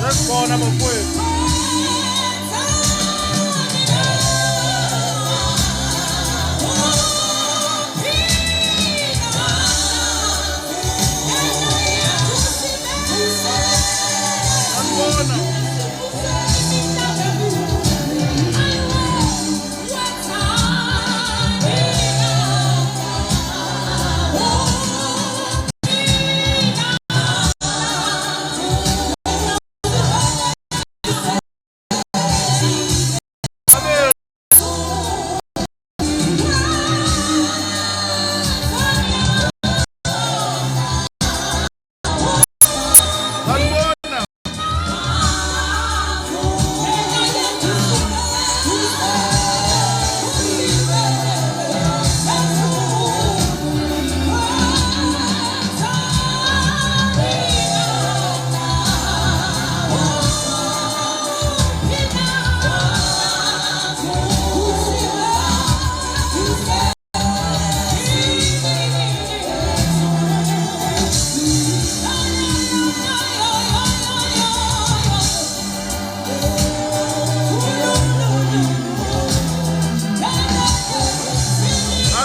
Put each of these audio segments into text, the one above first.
Sesikhona bafowethu. Sanibona. Abe sanibona.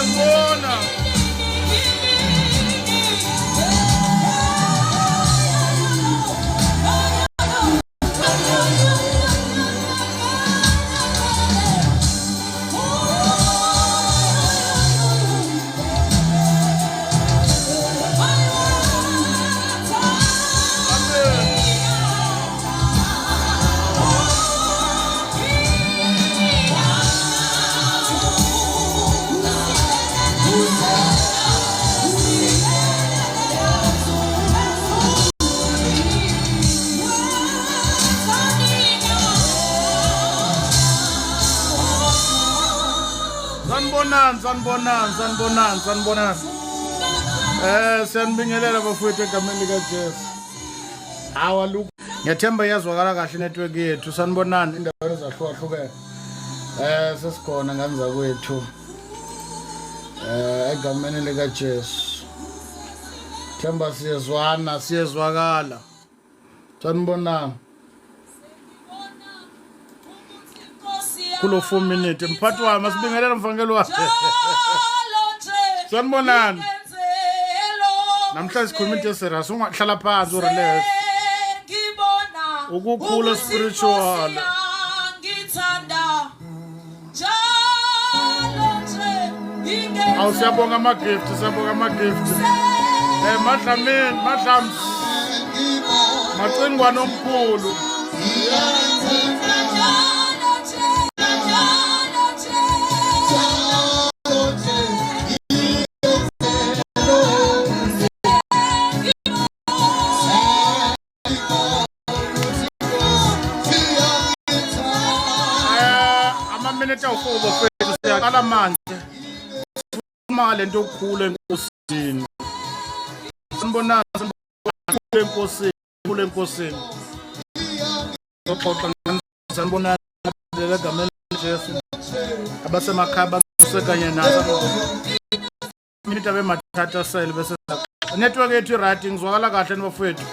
Sanibona. Amen. Sanibonani, sanibonani, sanibonani, sanibonani. Siyanibingelela bafowethu egameni lika Jesu. Hawa lokhu. Ngiyathemba iyazwakala kahle network yethu. Sanibonani indawo ezahlukahlukene. Sesikhona ngane zakwethu. Egameni lika Jesu. Themba siyezwana, siyezwakala. Sanibonani. Kulo 4 minute mphathi wami asibingelela mfangeli wakhe. Sanibonani. Namhlanje sikhuluma into eserious, ungahlala phansi urelax. Ukukhula spiritual. Awu siyabonga ama-gift, siyabonga ama-gift. Madlamini, Madlams. Macingwane omkhulu. Amaminute awu-4 bafethu, siyaqala manje. Sikhuluma le nto yokukhula enkosini. Sanibonani, sanibonani enkosini, khula enkosini. Xoxa sanibonani egameni likaJesu. Abasemakhaya banxuse kanye nathi. Minute abe mathathu asele bese network yethu i-right, ngizwakala kahle nibafowethu.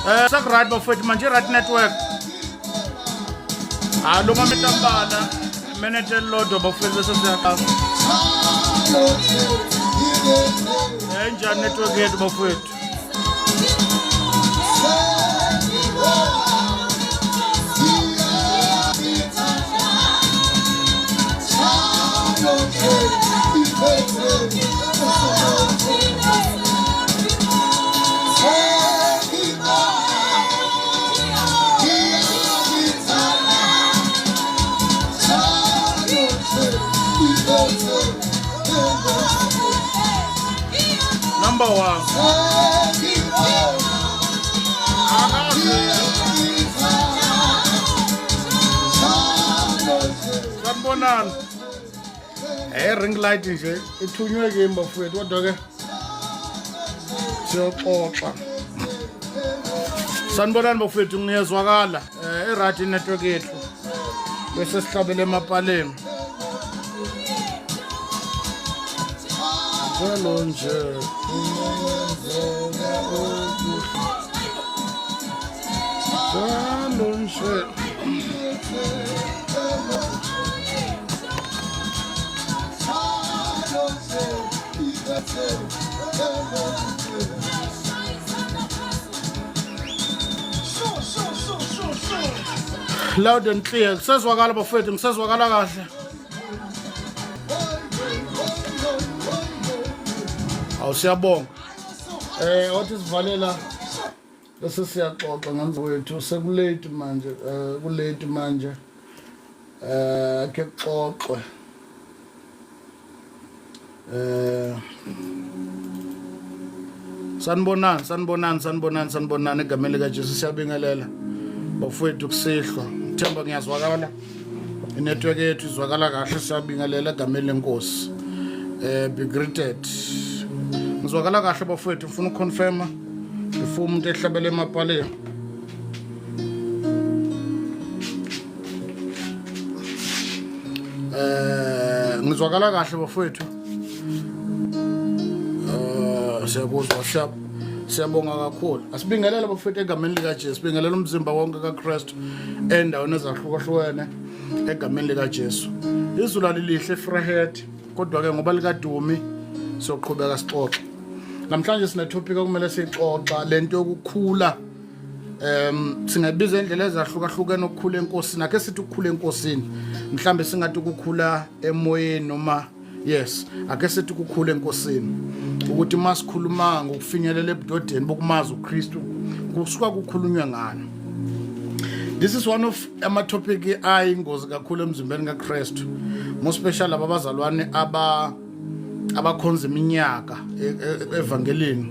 Eh sekuright bafowethu manje i-right network. Hayi lo mama etambala minute elilodwa bafowethu bese siyaqala. Eh njani network yethu bafowethu? Number one. Sanibonani. Eh ring light nje ithunywe kimi bafowethu kodwa ke siyoxoxa. Sanibonani bafowethu ngiyezwakala eh i-right network yethu bese sihlabele emapaleni. Njalo nje njalo nje Loud and clear. Kusezwakala bafowethu, ngisezwakala kahle. Awu siyabonga. Eh wathi sivalela bese siyaxoxa ngenza wethu sekulate manje eh kulate manje. Eh ke kuxoxwe. Eh Sanibonani, sanibonani, sanibonani, sanibonani egameni likaJesu siyabingelela. Bafowethu kusihlwa. Ngithemba ngiyazwakala. Inetwork yethu izwakala kahle siyabingelela egameni lenkosi. Eh be greeted. Ngizwakala kahle bafowethu ngifuna ukuconfirma before umuntu ehlabele emapaleni. Eh ngizwakala kahle bafowethu. Eh siyakuzwa siyab siyabonga kakhulu. Asibingelele bafowethu egameni likaJesu. Sibingelela umzimba wonke kaKristu endaweni ezahlukahlukene egameni likaJesu. Izulu alilihle eFreehead kodwa ke ngoba likadumi soqhubeka sixoxe. Namhlanje sine topic okumele sixoxa lento yokukhula um singabiza indlela ezahlukahlukene ukukhula enkosini ake sithi ukukhula enkosini mhlambe singathi ukukhula emoyeni noma yes ake sithi ukukhula enkosini ukuthi uma sikhuluma ngokufinyelela ebudodeni bokumazi uKristu kusuka kukhulunywe ngani this is one of ama-topic ayingozi kakhulu emzimbeni kaKristu more special laba bazalwane aba abakhonza iminyaka e, e, evangelini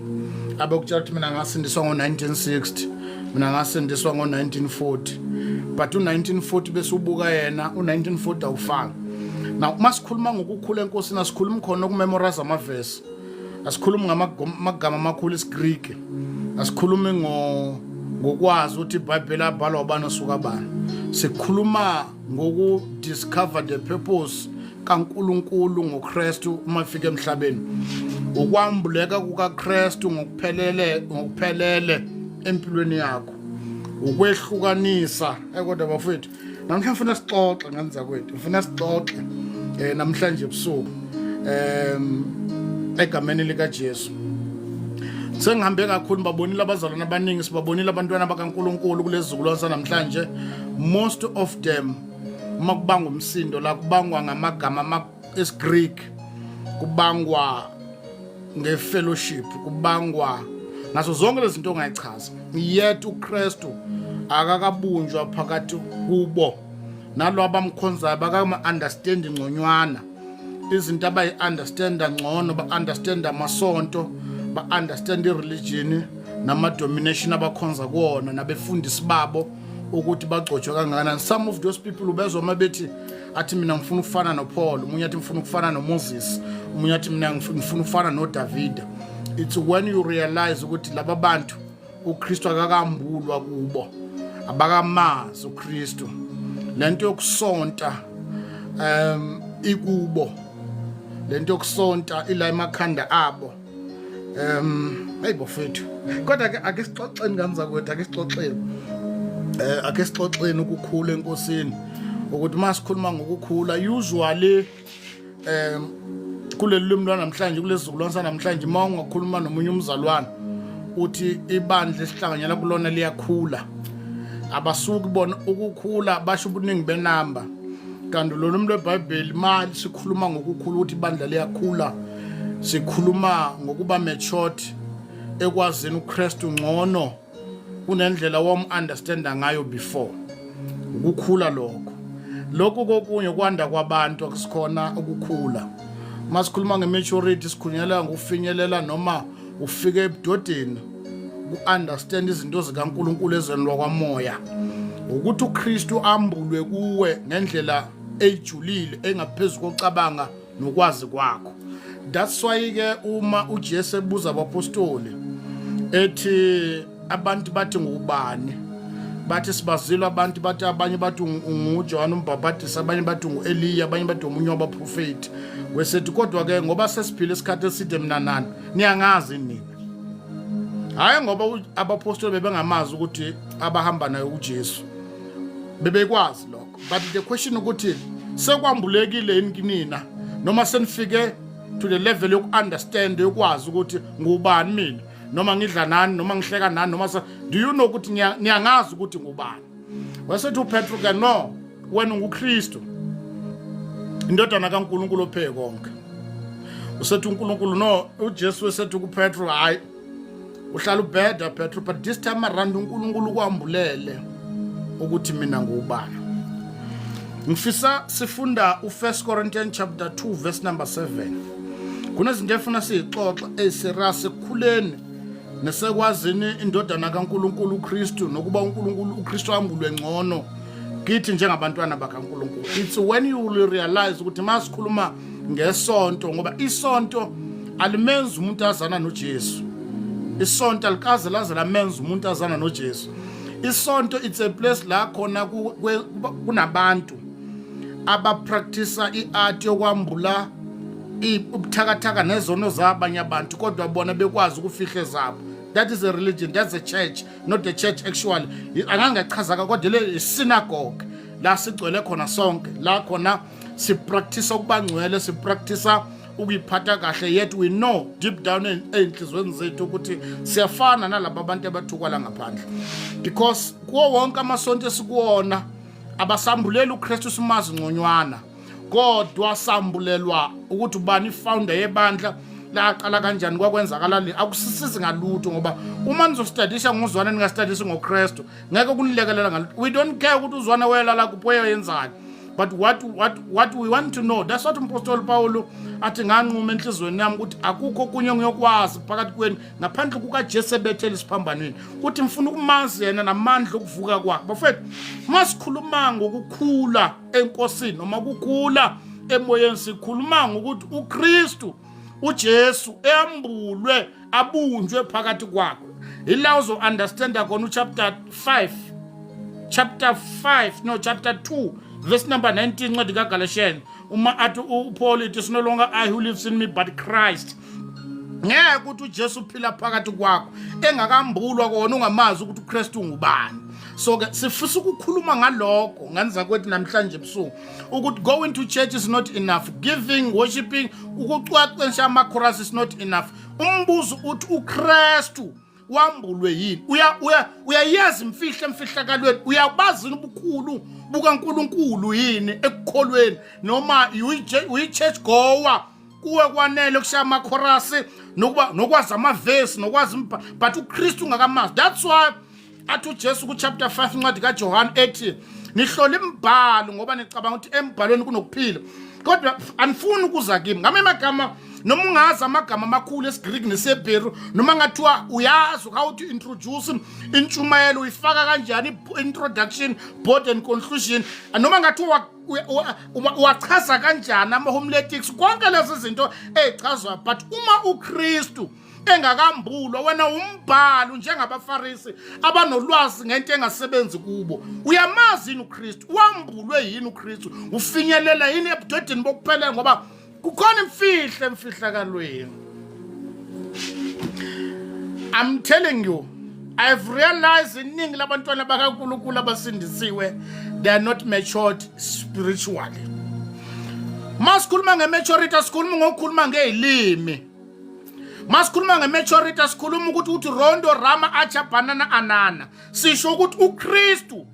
abekutshela ukuthi mina ngasindiswa ngo-1960 mina ngasindiswa ngo-1940 but u-1940 bese ubuka yena u-1940 awufani now uma sikhuluma ngokukhula enkosini asikhulumi khona ukumemorize amavesi asikhulumi ngamagama amakhulu isigriki asikhulumi ngokwazi ukuthi ibhayibheli abhalwa ubani osuka bani sikhuluma ngokudiscover the purpose kaNkuluNkulu ngoKristu uma efika emhlabeni ukwambuleka kukaKristu ngokuphelele ngokuphelele empilweni yakho ukwehlukanisa eh, kodwa bafowethu namhlanje ngifuna sixoxe ngenza kwethu ngifuna sixoxe eh namhlanje ebusuku em egameni lika Jesu sengihambe kakhulu babonile abazalwane abaningi sibabonile abantwana bakaNkuluNkulu kulezizukulwane sanamhlanje most of them uma kubangwa umsindo la kubangwa ngamagama esiGreek kubangwa ngefellowship kubangwa ngazo zonke lezi zinto ongayichaza yet uKristu akakabunjwa phakathi kubo nalo abamkhonzayo bakama understand ngconywana izinto abayi-understanda ngcono ba-understanda amasonto ba-understand i-religion nama-domination abakhonza kuwona nabefundisi babo ukuthi bagcotshwe kangakanani some of those people ubezwa uma bethi athi mina ngifuna ukufana noPaul omunye athi ngifuna ukufana noMoses omunye athi mina ngifuna ukufana noDavida it's when you realize ukuthi laba bantu uKristu akakambulwa kubo abakamazi uKristu lento yokusonta um ikubo lento yokusonta ila emakhanda abo Hey bafethu, kodwa ke ake sixoxeni ngane zakwethu, ake sixoxeni, ake sixoxeni ukukhula enkosini, ukuthi masikhuluma ngokukhula, usually kuleli limi lwanamhlanje, kulesi zukulwane sanamhlanje, uma ungakhuluma nomunye umzalwane uthi ibandla esihlanganyela kulona liyakhula, abasuki bona ukukhula basho ubuningi benamba. Kanti lolu limi lweBhayibheli, ma sikhuluma ngokukhula, ukuthi ibandla liyakhula, sikhuluma ngokuba matured ekwazini uKristu ngcono kunendlela wam-understanda ngayo before. Ukukhula lokho. Lokhu kokunye kwanda kwabantu akusikhona ukukhula. Masikhuluma nge-maturity, sikhulunyela ngokufinyelela noma ufike ebudodeni ku-understand izinto zikaNkulunkulu ezweni lwakwamoya, ukuthi uKristu ambulwe kuwe ngendlela ejulile engaphezu kocabanga nokwazi kwakho. That's why ke uma uJesu ebuza abapostoli ethi, "Abantu bathi ngubani?" Bathi, "Sibazile abantu bathi, abanye bathi unguJohn umbhabhadisi, abanye bathi ungu-Eliya, abanye bathi omunye wabaprofeti." Wesethi, "Kodwa ke ngoba sesiphile isikhathi eside mina nani, niyangazi nina." Hhayi ngoba abapostoli bebengamazi ukuthi abahamba naye uJesu, bebekwazi lokho, but the question ukuthi sekwambulekile yini kinina noma senifike to the level yoku-understand, yokwazi ukuthi ngubani mina, noma ngidla nani, noma ngihleka nani, noma do you know ukuthi niyangazi ukuthi ngubani? Wasethi uPetro ke, "No, wena unguKristu, indodana kaNkulunkulu ophe konke." Usethi uNkulunkulu, no, uJesu wesethi kuPetro, "Hayi, uhlala ubheda Petro, but this time around uNkulunkulu kwambulele ukuthi mina ngubani." Ngifisa sifunda u1 Corinthians chapter 2 verse number 7. Kunezinto efuna siyixoxe eziserious ekukhuleni nesekwazini indodana kaNkulunkulu uKristu, nokuba uNkulunkulu uKristu ambulwe ngcono kithi njengabantwana bakaNkulunkulu. It's when you will realize ukuthi masikhuluma ngesonto, ngoba isonto alimenzi umuntu azana noJesu. Isonto alikaze laze lamenza umuntu azana noJesu. Isonto, it's a place la khona kunabantu abapractice iart yokwambula ubuthakathaka nezono zabanye abantu, kodwa bona bekwazi ukufihla zabo. That is a religion, that's a church, not the church actually. Angangachaza, kodwa le synagogue la sigcwele khona sonke, la khona sipractice ukuba ngcwele, sipractice ukuyiphatha kahle, yet we know deep down ey'nhliziyweni zethu ukuthi siyafana nalaba bantu abathukwa la ngaphandle, because kuwo wonke amasonto esikuwona abasambuleli uKristu simazi ngconywana, kodwa sambulelwa ukuthi ubani ifounder yebandla, laqala kanjani, kwakwenzakala le. Akusisizi ngalutho, ngoba uma nizostadisha ngozwana ningastadisi ngoKristu, ngeke kunilekelela ngalutho. We don't care ukuthi uzwana wayelala kuphi, wayeyenzani, but what we want to know, that's what umpostoli Paulo athi, "Nganquma enhliziyweni yami ukuthi akukho okunye engiyokwazi phakathi kwenu ngaphandle kukaJesu ebethele isiphambanweni," ukuthi ngifuna ukumazi yena namandla okuvuka kwakhe. Bafethu, masikhuluma ngokukhula enkosini noma ukukhula emoyeni, sikhuluma ngokuthi uKristu uJesu embulwe, abunjwe phakathi kwakho. Ila uzo understanda khona uchapter 5, chapter 5, no, chapter 2 verse number 19, incwadi kaGalatians, uma athi uPaul, "It is no longer I who lives in me, but Christ." Ngeke ukuthi uJesu uphila phakathi kwakho engakambulwa kona, ungamazi ukuthi uKristu ungubani. So ke sifisa ukukhuluma ngalokho ngane zakwethu namhlanje ebusuku, ukuthi going to church is not enough, giving, worshiping, ukucwaqensha ama-chorus is not enough. Umbuzo uthi, uKristu wambulwe yini? Uya uya uyayazi imfihlo emfihlakalweni? Uyabazi ubukhulu bukaNkuluNkulu yini ekukholweni, noma uyi-church goer, kuwe kwanele ukushaya amakhorasi nokuba nokwazi amavesi nokwazi, but uKristu ungakamazi? That's why athi uJesu kuchapter 5 incwadi kaJohn ethi, "Nihlola imibhalo ngoba nicabanga ukuthi embhalweni kunokuphila, kodwa anifuni ukuza kimi." Ngamanye amagama, noma ungazi amagama amakhulu esiGreek nesiHebheru, noma ngathiwa uyazi how to introduce intshumayelo, uyifaka kanjani introduction, body and conclusion, noma ngathiwa wachaza kanjani ama-homiletics, konke lezi zinto ey'chazwayo, but uma uKristu engakambulwa, wena umbhalo njengabaFarisi abanolwazi ngento engasebenzi kubo. Uyamazi yini uKristu? Wambulwe yini uKristu? Ufinyelela yini ebudodeni bokuphelela? Ngoba kukhona imfihlo emfihlakalweni. I'm telling you, I've realized iningi labantwana bakaNkulunkulu abasindisiwe, they are not matured spiritually. Masikhuluma nge-maturity, asikhuluma ngokukhuluma ngey'limi. Masikhuluma nge-maturity, asikhuluma ukuthi uthi rondo rama acha banana anana. Sisho ukuthi uKristu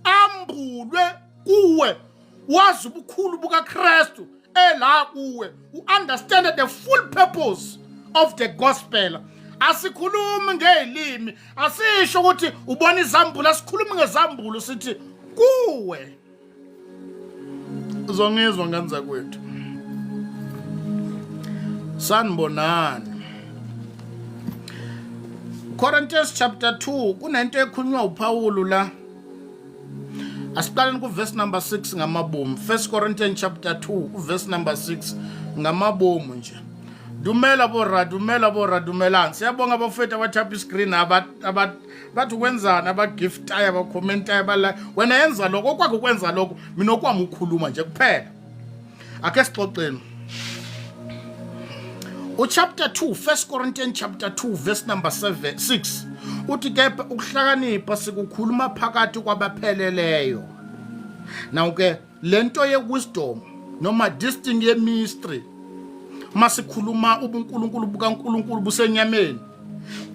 ambulwe kuwe, wazi ubukhulu bukaKristu ela kuwe, u-understand the full purpose of the gospel. Asikhulumi ngey'limi, asisho ukuthi ubona izambulo, asikhulumi ngezambulo, sithi kuwe. Uzongizwa ngenza kwethu. Sanibonani. Corinthians chapter 2 kunento ekhulunywa uPawulu la. Asiqaleni ku verse number 6 ngamabomu. 1 Corinthians chapter 2 verse number 6 ngamabomu nje. Dumela borra, dumela borra, dumelani. Siyabonga abafethu abathapha iscreen aba bathi kwenzani, abagiftayo, abakhomentayo, abala. Wena yenza lokho okwakho, kwenza lokho, mina okwami ukukhuluma nje kuphela. Ake sixoxeni. Uchapter 2, 1 Corinthians chapter 2 verse number 7 6 uthi, kepha ukuhlakanipha sikukhuluma phakathi kwabapheleleyo. Now ke lento ye wisdom noma this thing ye mystery, masikhuluma ubuNkulunkulu bukaNkulunkulu busenyameni,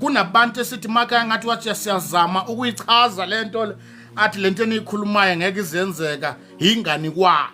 kunabantu esithi maka ngathi wathi siyazama ukuyichaza lento le, athi lento eniyikhulumayo ngeke izenzeka, ingani kwa.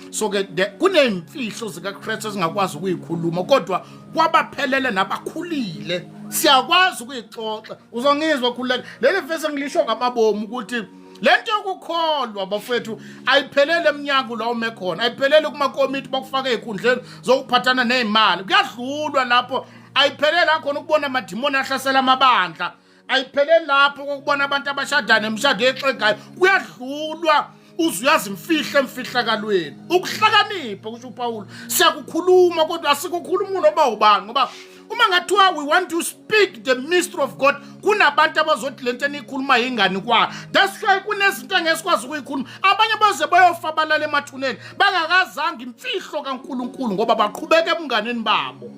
So ke kuneyimfihlo zikaKristu ezingakwazi ukuyikhuluma, kodwa kwabaphelele nabakhulile siyakwazi ukuyixoxa. Uzongizwa, khululeka. Leli vesi ngilisho ngamabomu ukuthi lento yokukholwa bafethu ayiphelele emnyango la ume khona, ayiphelele kumakomiti bakufaka ey'khundleni zokuphathana ney'mali, kuyadlulwa lapho. Ayiphelele khona ukubona amadimoni ahlasela amabandla, ayipheleli lapho kokubona abantu abashadana nemishado exegayo, kuyadlulwa uze uyazi imfihlo emfihlakalweni. Ukuhlakanipha, kusho uPawulu, siyakukhuluma, kodwa asikukhuluma noma ubani, ngoba uma ngathiwa we want to speak the mystery of God, kunabantu abazothi lento eniyikhuluma yingane kwa. That's why kunezinto engesikwazi ukuyikhuluma. Abanye baze bayofa balala emathuneni bangakazange imfihlo kaNkuluNkulu, ngoba baqhubeka ebunganeni babo.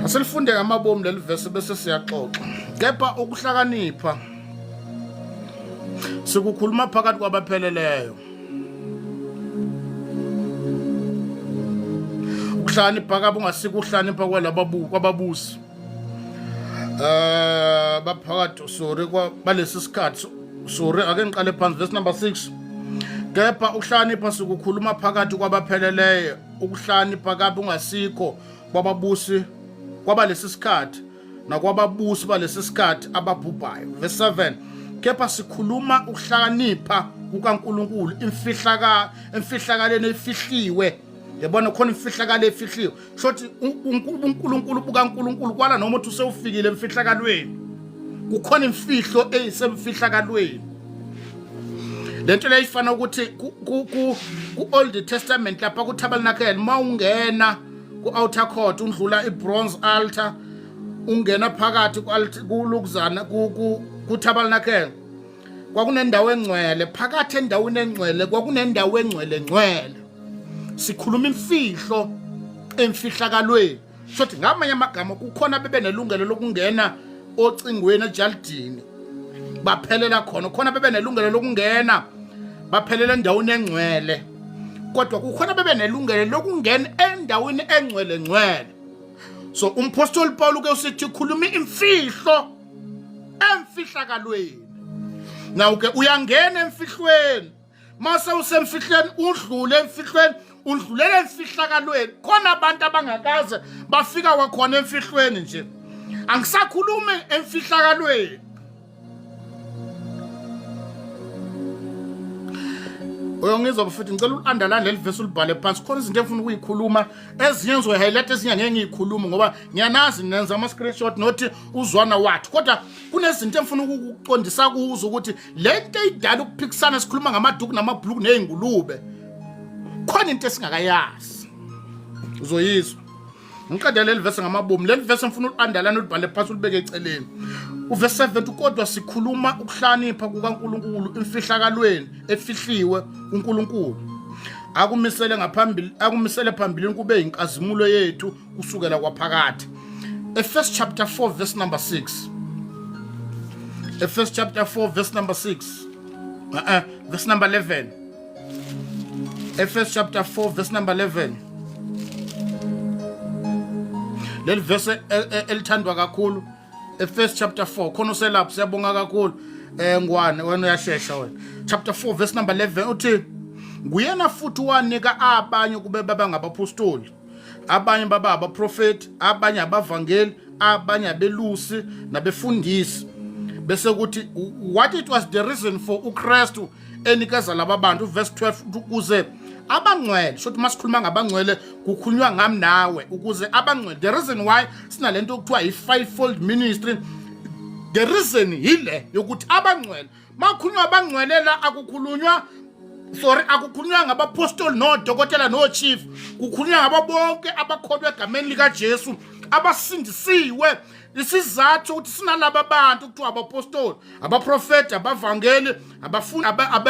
Asilifunde ngamabomu leli verse bese siyaxoxa. Kepha ukuhlakanipha sikukhuluma phakathi kwabapheleleyo. Ukuhlakanipha kabi ungasiko ukuhlakanipha kwalaba kwababusi baphakathi, sorry, balesi sikhathi, sorry, ake ngiqale phansi. Verse number 6, kepha ukuhlakanipha sikukhuluma phakathi kwabapheleleyo, ukuhlakanipha kabi ungasikho kwababusi kwabalesi sikhathi nakwababusi balesi sikhathi ababhubhayo. Verse 7, kepha sikhuluma ukuhlakanipha kukaNkulunkulu imfihlaka emfihlakaleni efihliwe. Yabona, khona imfihlakalo efihliwe, shothi uNkulunkulu bukaNkulunkulu kwala noma uthi usewufikile emfihlakalweni, kukhona imfihlo eyisemfihlakalweni. Lento leyo ifana ukuthi ku Old Testament lapha ku tabernacle, mawungena ku outer court, undlula i bronze altar, ungena phakathi kulukuzana ku tabernacle, kwakunendawo engcwele. Phakathi endaweni engcwele kwakunendawo engcwele ngcwele. Sikhuluma imfihlo emfihlakalweni, shothi ngamanye amagama kukhona bebe nelungelo lokungena ocingweni ejalidini baphelela khona, khona bebe nelungelo lokungena baphelela endaweni engcwele, kodwa kukhona bebe nelungelo lokungena endaweni engcwele ngcwele. So umpostoli Paul ke usithi khuluma imfihlo emfihlakalweni. Now ke uyangena emfihlweni, mase usemfihlweni, udlule emfihlweni, udlulela emfihlakalweni. Khona abantu abangakaze bafika kwakhona emfihlweni nje, angisakhulumi emfihlakalweni. Uyongizwa futhi, ngicela u-underline leli vesi, ulibhale phansi. Khona izinto engifuna ukuyikhuluma, ezinye ngizoyi-highlight, ezinye angeke ngiyikhulume ngoba ngiyanazi nenza ama-screenshot nothi uzwana wathi, kodwa kunezinto engifuna ukukuqondisa kuzo ukuthi le nto eyidala ukuphikisana, sikhuluma ngamaduku namabhuluku ney'ngulube, khona into esingakayazi, uzoyizwa. Ngiqede leli vesi ngamabomu. Leli vesi ngifuna uli-underline, ulibhale phansi, ulibeke eceleni. Uvesi 7, kodwa sikhuluma ukuhlakanipha kukaNkulunkulu imfihlakalweni efihliwe uNkulunkulu akumisele ngaphambili, akumisele phambilini kube inkazimulo yethu kusukela kwaphakathi. Efeso chapter 4 verse number 6. Efeso chapter 4 verse number 6. Verse number 11. Efeso chapter 4 verse number 11. Leli verse elithandwa kakhulu Efeso chapter 4 khona uselapho siyabonga kakhulu eh ngwane wena uyashesha wena. Chapter 4 verse number 11 uthi nguyena futhi wanika abanye kube baba ngabapostoli abanye baba abaprofeti abanye abavangeli abanye abelusi nabefundisi bese kuthi what it was the reason for uKristu enikeza laba bantu verse 12 ukuze abangcwele shothi masikhuluma ngabangcwele kukhulunywa ngami nawe ukuze abangcwele the reason why sinalento okuthiwa i-fivefold ministry the reason yile yokuthi abangcwele makhulunywa abangcwele la akukhulunywa sorry akukhulunywa ngabapostoli nodokotela nochief kukhulunywa ngabo bonke abakholwa egameni likaJesu abasindisiwe isizathu ukuthi sinalaba bantu kuthiwa abapostoli abaprofeti abavangeli abafundi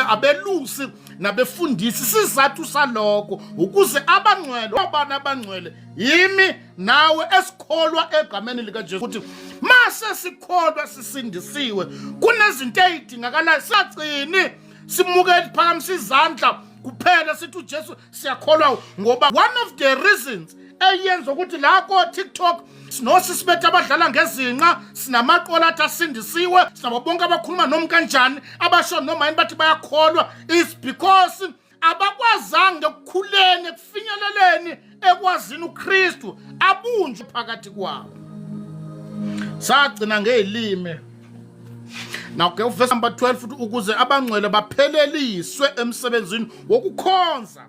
abelusi nabefundisi isizathu salokho ukuze abangcwele obani abangcwele yimi nawe esikholwa egameni likaJesu ukuthi mase sikholwa sisindisiwe kunezinto ezidingakalayo singagcini simukele phakamisa izandla kuphela sithi uJesu siyakholwa ngoba one of the reasons eyenza ukuthi la ko TikTok sinosisi bethu abadlala ngezinqa sinamaqola athi asindisiwe sinabo bonke abakhuluma noma kanjani abasho noma yini bathi bayakholwa is because abakwazanga ekukhuleni ekufinyeleleni ekwazini uKristu abunjwe phakathi kwabo sagcina ngezilimi Now ke uverse number 12 futhi ukuze abangcwele bapheleliswe emsebenzini wokukhonza.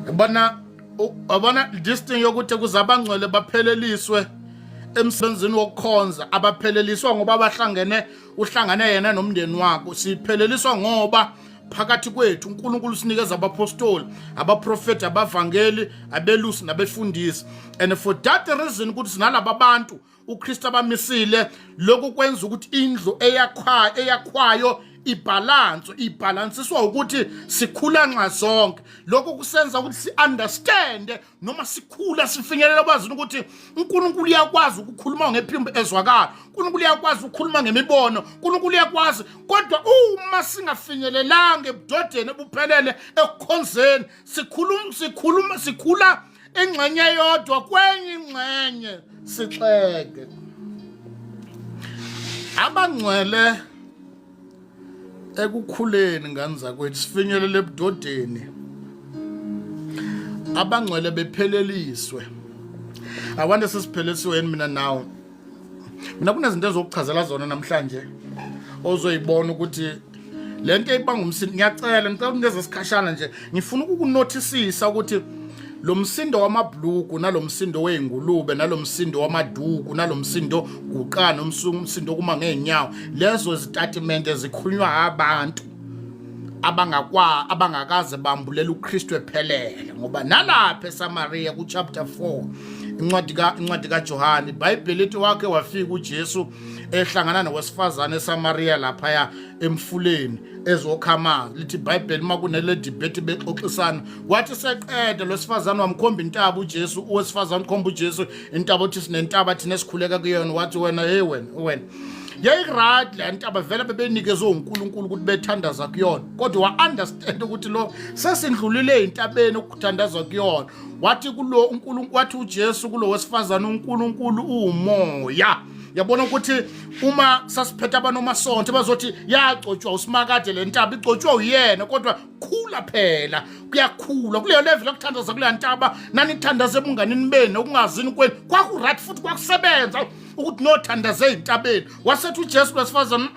Yabona yabona this thing yokuthi ukuze abangcwele bapheleliswe emsebenzini wokukhonza abapheleliswa ngoba bahlangene uhlangane yena nomndeni wakho sipheleliswa ngoba phakathi kwethu uNkulunkulu usinikeza abapostoli abaprofeti abavangeli abelusi nabefundisi and for that reason ukuthi sinalaba bantu uKristu abamisile lokhu kwenza ukuthi indlu eyakhwayo eyakhwayo ibhalanso ibhalansiswa ukuthi sikhula nxa zonke lokho kusenza ukuthi si-understande noma sikhula sifinyelela kwazini ukuthi uNkulunkulu uyakwazi ukukhuluma ngephimbo ezwakala uNkulunkulu uyakwazi ukukhuluma ngemibono uNkulunkulu uyakwazi kodwa uma singafinyelelanga ebudodeni obuphelele ekukhonzeni sikhuluma sikhuluma sikhula ingxenye eyodwa kwenye ingxenye sixeke abangcwele ekukhuleni ngane zakwethu sifinyelele ebudodeni abangcwele bepheleliswe awande sesiphelelisiwe yini mina nawe mina kunezinto ezokuchazela zona namhlanje ozoyibona ukuthi le nto eyibanga umsindo ngiyacela ngicela ukunikeza isikhashana nje ngifuna ukukunothisisa ukuthi lo msindo wamabhluku nalomsindo wey'ngulube nalomsindo wamaduku nalomsindo guqana umsindo kuma ngey'nyawo lezo zitatimende zikhulunywa abantu abangakwa abangakaze bambulela uKristu ephelele ngoba nalapha eSamaria ku chapter 4 incwadi ka incwadi kaJohane iBhayibheli lithi wakhe wafika uJesu ehlangana nowesifazane eSamaria lapha emfuleni ezokha amanzi lithi iBhayibheli uma kunele debate bexoxisana wathi seqede lwesifazane wamkhomba intaba uJesu owesifazane ukhomba uJesu intaba uthi sinentaba thina esikhuleka kuyona wathi wena hey wena wena yayiright le ntaba vele bebenikezwe uNkulunkulu ukuthi bethandaza kuyona kodwa wa-understand ukuthi lo sesindlulile ey'ntabeni okuthandazwa kuyona wathi kulo uNkulunkulu wathi uJesu kulo wesifazane uNkulunkulu uwumoya yabona ukuthi uma sasiphethe abanomasonto bazothi yagcotshwa usimakade le ntaba igcotshwa uyena kodwa khula phela kuyakhula kuleyo level yokuthandaza kuleya ntaba nanithandaza ebunganini benu okungazini kwenu kwakuright futhi kwakusebenza ukuthi nothandaze ey'ntabeni wasethi ujesu lwesifazane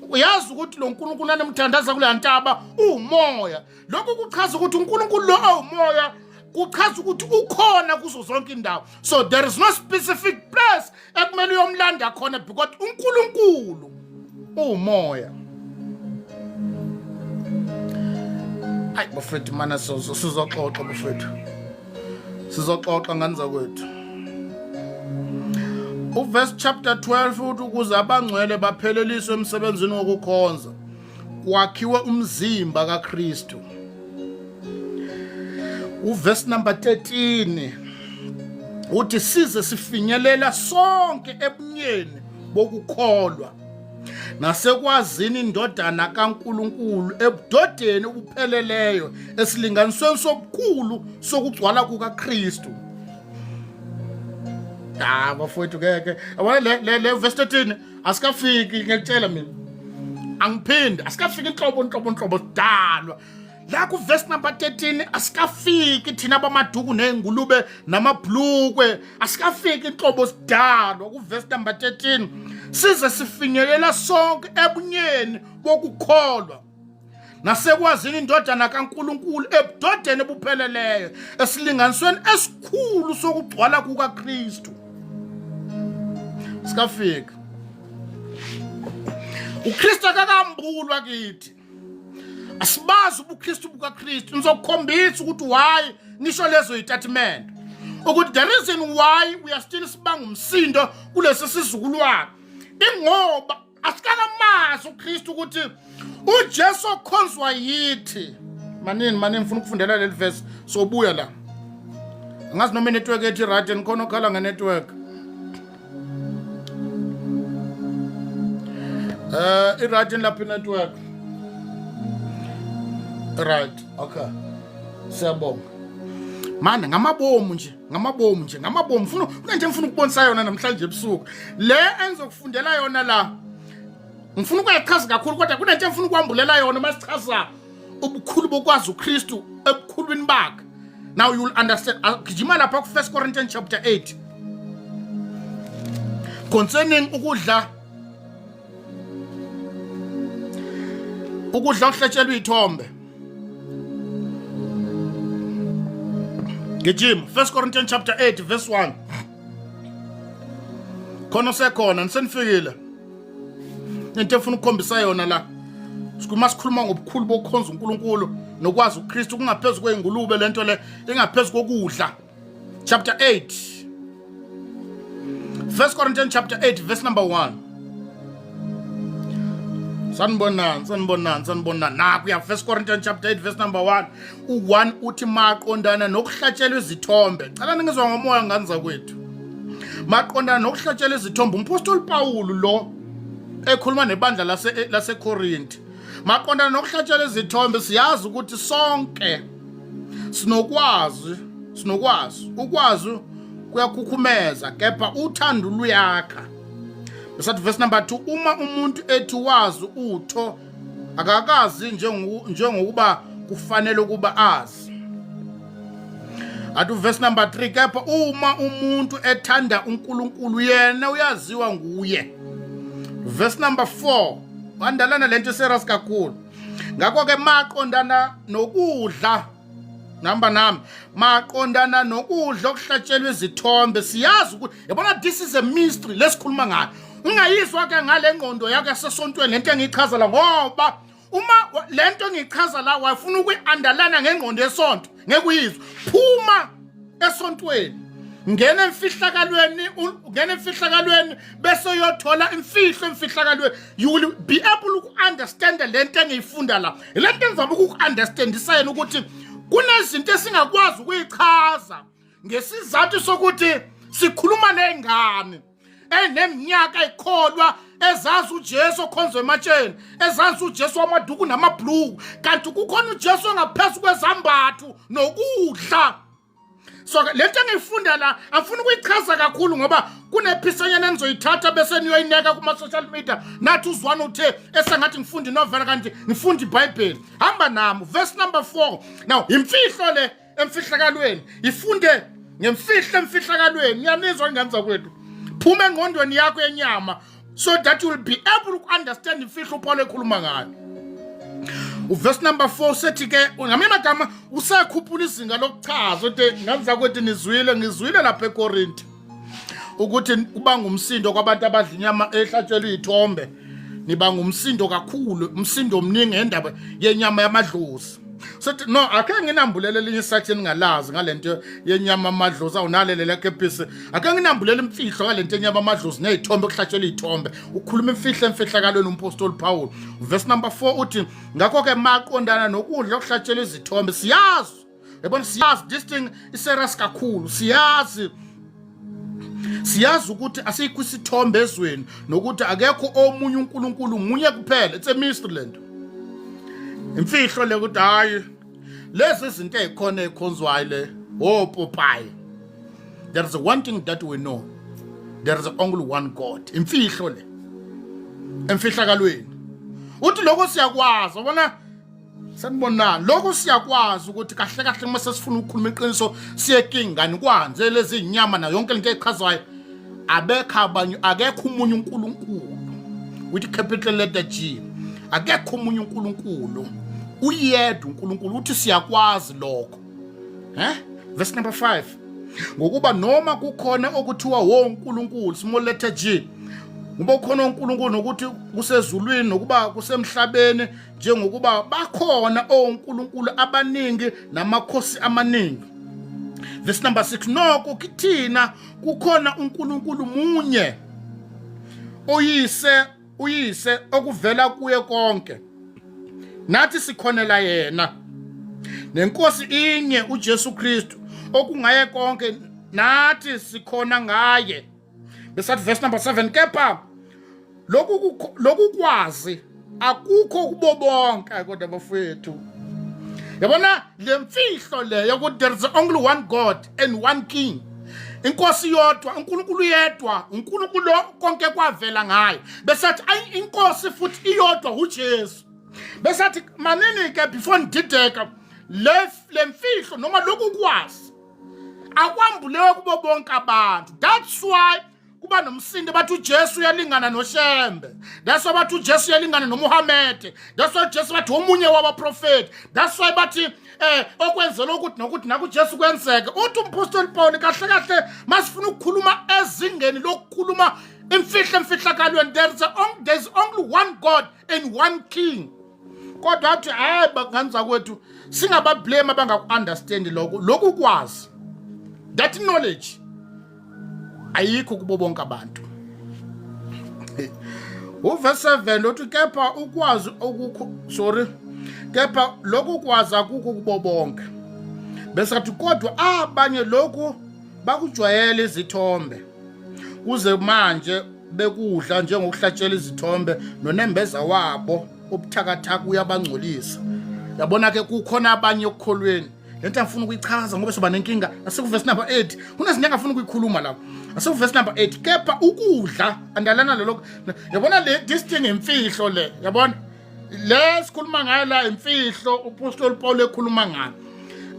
uyazi ukuthi lo nkulunkulu anemthandaza kuleya ntaba uwumoya lokhu kuchaza ukuthi unkulunkulu lo awumoya kuchaza ukuthi ukhona kuzo zonke indawo so there is no specific place ekumele uyomlanda khona because uNkulunkulu uwumoya ayi bafethu mana sizoxoxa bafethu sizoxoxa ngani zakwethu uverse chapter 12 uthi ukuze abangcwele bapheleliswe emsebenzini wokukhonza kwakhiwe umzimba kaKristu uverse number 13 Uthi size sifinyelela sonke ebunyeni bokukholwa nasekwazini indodana kaNkuluNkulu ebudodeni obupheleleyo esilinganisweni sobukhulu sokugcwala kukaKristu. Ah bafowethu, ngeke yabona le verse 13, asikafiki, ngiyakutshela mina, angiphindi, asikafiki inhlobo inhlobo inhlobo sidalwa. La ku verse number 13 asikafiki thina bamaduku nengulube namabhlukwe, asikafiki inhlobo sidalwa. Ku verse number 13, size sifinyelela sonke ebunyeni bokukholwa nasekwazini indodana kaNkuluNkulu ebudodeni obupheleleyo esilinganisweni esikhulu sokugcwala kukaKristu. Sikafika, uKristu akakambulwa kithi, asibazi ubuKristu bukaKristu. Ngizokukhombisa ukuthi why ngisho lezo yitatimende, ukuthi the reason why we are still sibanga umsindo kulesi sizukulwane ingoba asikakamazi uKristu, ukuthi uJesu okhonzwa yithi. Manini, manini, ngifuna ukufundela leli verse, sobuya la. Angazi noma inetwork ethi right, nikhona okhala ngenetwork. I-right lapha i-network? Right, okay, siyabonga. Mane ngamabomu nje, ngamabomu nje, ngamabomu. Funa kunento engifuna ukubonisa yona namhlanje ebusuku, le engizokufundela yona la. Ngifuna ukuyachaza kakhulu, kodwa kunento engifuna ukwambulela yona masichaza ubukhulu bokwazi uKristu ebukhulwini bakhe. Now you will understand. Gijima lapha ku 1 Corinthians chapter 8 concerning ukudla okuhlatshelwa iy'thombe. Gijima, 1 Corinthians chapter 8 verse 1. Khona usekhona, nisenifikile? Into efuna ukukhombisa yona la, uma sikhuluma ngobukhulu bokukhonza uNkulunkulu nokwazi uKristu, kungaphezu kwey'ngulube lento le, ingaphezu kokudla. Chapter 8, 1 Corinthians chapter 8 verse number 1. Sanibonani, sanibonani, sanibonani. Nakuya 1 Corinthians chapter 8 verse number 1. U1 uthi, maqondana nokuhlatshelwa izithombe. Cela ningizwa ngomoya, ngane zakwethu. Maqondana nokuhlatshelwa izithombe, umpostoli Paul lo ekhuluma nebandla lase laseCorinth. Maqondana nokuhlatshelwa izithombe, siyazi ukuthi sonke sinokwazi, sinokwazi. Ukwazi kuyakhukhumeza, kepha uthando luyakha. Besathi verse number 2, uma umuntu ethi wazi utho, akakazi njengokuba kufanele ukuba azi. Athi verse number 3, kepha uma umuntu ethanda uNkulunkulu, yena uyaziwa nguye. Verse number 4, wandalana lento serious kakhulu. Ngakho ke maqondana nokudla, namba nami, maqondana nokudla okuhlatshelwa izithombe, siyazi ukuthi, yabona, this is a mystery lesikhuluma ngayo. Ungayizwa ke ngale ngqondo yakho yasesontweni lento engiyichaza la, ngoba uma lento engiyichaza la wafuna ukuyi-underlana ngengqondo yesonto, ngeke uyizwe. Phuma esontweni, ngena emfihlakalweni, ngena emfihlakalweni, bese uyothola imfihlo emfihlakalweni. You will be able uku-understand lento engiyifunda la. Lento engizama ukuku-understandisa yena ukuthi kunezinto esingakwazi ukuyichaza ngesizathu sokuthi sikhuluma ney'ngane eneminyaka ikholwa, ezazi uJesu okhonzwe ematsheni, ezazi uJesu wamaduku namabhluku, kanti kukhona uJesu ongaphezu kwezambatho nokudla. So ke lento engiyifunda la angifuni ukuyichaza kakhulu, ngoba kunephisanyana enizoyithatha bese niyoyineka kuma-social media, nathi uzwana uthe esengathi ngifunda inovela kanti ngifunda iBhayibheli. Hamba nami, verse number 4. Now imfihlo le emfihlakalweni, ifunde ngemfihlo emfihlakalweni. Ngiyanizwa, ingane zakwethu? Phuma engqondweni yakho yenyama so that you will be able to understand imfihlo uPaul ekhuluma ngayo. Uverse number 4 sethi ke, ngamanye amagama usekhuphula izinga lokuchaza, uthi, ngane zakwethu, nizwile, ngizwile lapha eKorinte ukuthi uba ngumsindo kwabantu abadla inyama ehlatshelwe iy'thombe, niba ngumsindo kakhulu, umsindo omningi ngendaba yenyama yamadlozi. Sothi no, ake nginambulele elinye isathi eningalazi ngalento yenyama amadlozi awunalele lekepisi. Ake nginambulele imfihlo ngalento yenyama amadlozi nezithombe kuhlatshelwa izithombe. Ukhuluma imfihlo emfihlakalweni umpostoli Paul. Verse number 4 uthi, ngakho ke maqondana nokudla okuhlatshelwa izithombe, siyazi, yabona, siyazi this thing iserious kakhulu, siyazi. Siyazi ukuthi asikho isithombe ezweni nokuthi akekho omunye uNkulunkulu, munye kuphela. It's a mystery lento, imfihlo le, ukuthi hayi, lezi izinto ezikhona ezikhonzwayo le opopayi. There is one thing that we know: there is only one God. Imfihlo le emfihlakalweni. Uthi lokho siyakwazi, ubona, sanibonani, lokho siyakwazi ukuthi kahle kahle uma sesifuna ukukhuluma iqiniso, siye kingani kwanze lezi inyama nayo yonke lento echazwayo, abekho abanye, akekho umunye uNkulunkulu with capital letter G, akekho omunye uNkulunkulu, uyedwa uNkulunkulu. Uthi siyakwazi lokho. Verse number 5: ngokuba noma kukhona okuthiwa woNkulunkulu, small letter g, ngoba kukhona uNkulunkulu, nokuthi kusezulwini nokuba kusemhlabeni, njengokuba bakhona onkulunkulu abaningi namakhosi amaningi. Verse number 6: noko kithina kukhona uNkulunkulu munye, uyise okuvela kuye konke, nathi sikhonela yena, nenkosi inye, uJesu Kristu, okungaye konke, nathi sikhona ngaye. Besathi verse number 7: kepha lokhu kwazi akukho kubo bonke. Kodwa bafowethu, yabona le mfihlo le yokuthi there is only one God and one King, inkosi yodwa, uNkulunkulu yedwa, uNkulunkulu konke kwavela ngaye. Besathi ayi, inkosi futhi iyodwa, uJesu. Besathi manini ke before nidideka, le mfihlo noma lokhu kwazi akwambulewe kubo bonke abantu. That's why kuba nomsindo, bathi uJesu uyalingana noShembe. That's why bathi uJesu uyalingana noMuhammad. That's why uJesu bathi omunye wabaprofeti. That's why bathi okwenzela ukuthi nokuthi nakuJesu kwenzeke. Uthi umpostoli Paul, kahle kahle masifuna ukukhuluma ezingeni lokukhuluma imfihlo emfihlakalweni, there is only one God and one King. Kodwa athi hayi, banganza kwethu, singabablame abangaku-understand lokho. Lokhu kwazi, that knowledge, ayikho kubo bonke abantu. Uverse 7 uthi kepha ukwazi okukho, sorry, kepha lokhu kwazi akukho kubo bonke. Bese athi kodwa abanye lokhu bakujwayele izithombe kuze manje bekudla njengokuhlatshela izithombe, nonembeza wabo obuthakathaka uyabangcolisa. Yabona ke, kukhona abanye okukholweni. Lento angifuna ukuyichaza ngoba soba nenkinga. Asikuvesi number 8, kunezinto engafuna ukuyikhuluma lapho. Asikuvesi number 8: kepha ukudla andalana lelo. Yabona le, this thing imfihlo le, yabona le sikhuluma ngayo la, imfihlo upostoli Paul ekhuluma ngayo.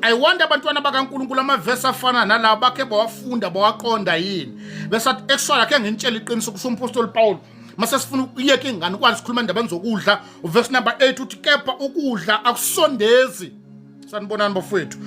I wonder abantwana bakaNkulunkulu amavesi afana nalawo bakhe bawafunda, bawaqonda yini? Bese athi actually, ake nginitshele iqiniso, kusho umpostoli Paul, mase sifuna ukuyeka ingane ukwazi sikhuluma endabeni zokudla. Uverse number 8 uthi kepha ukudla akusondezi. Sanibonani bafowethu.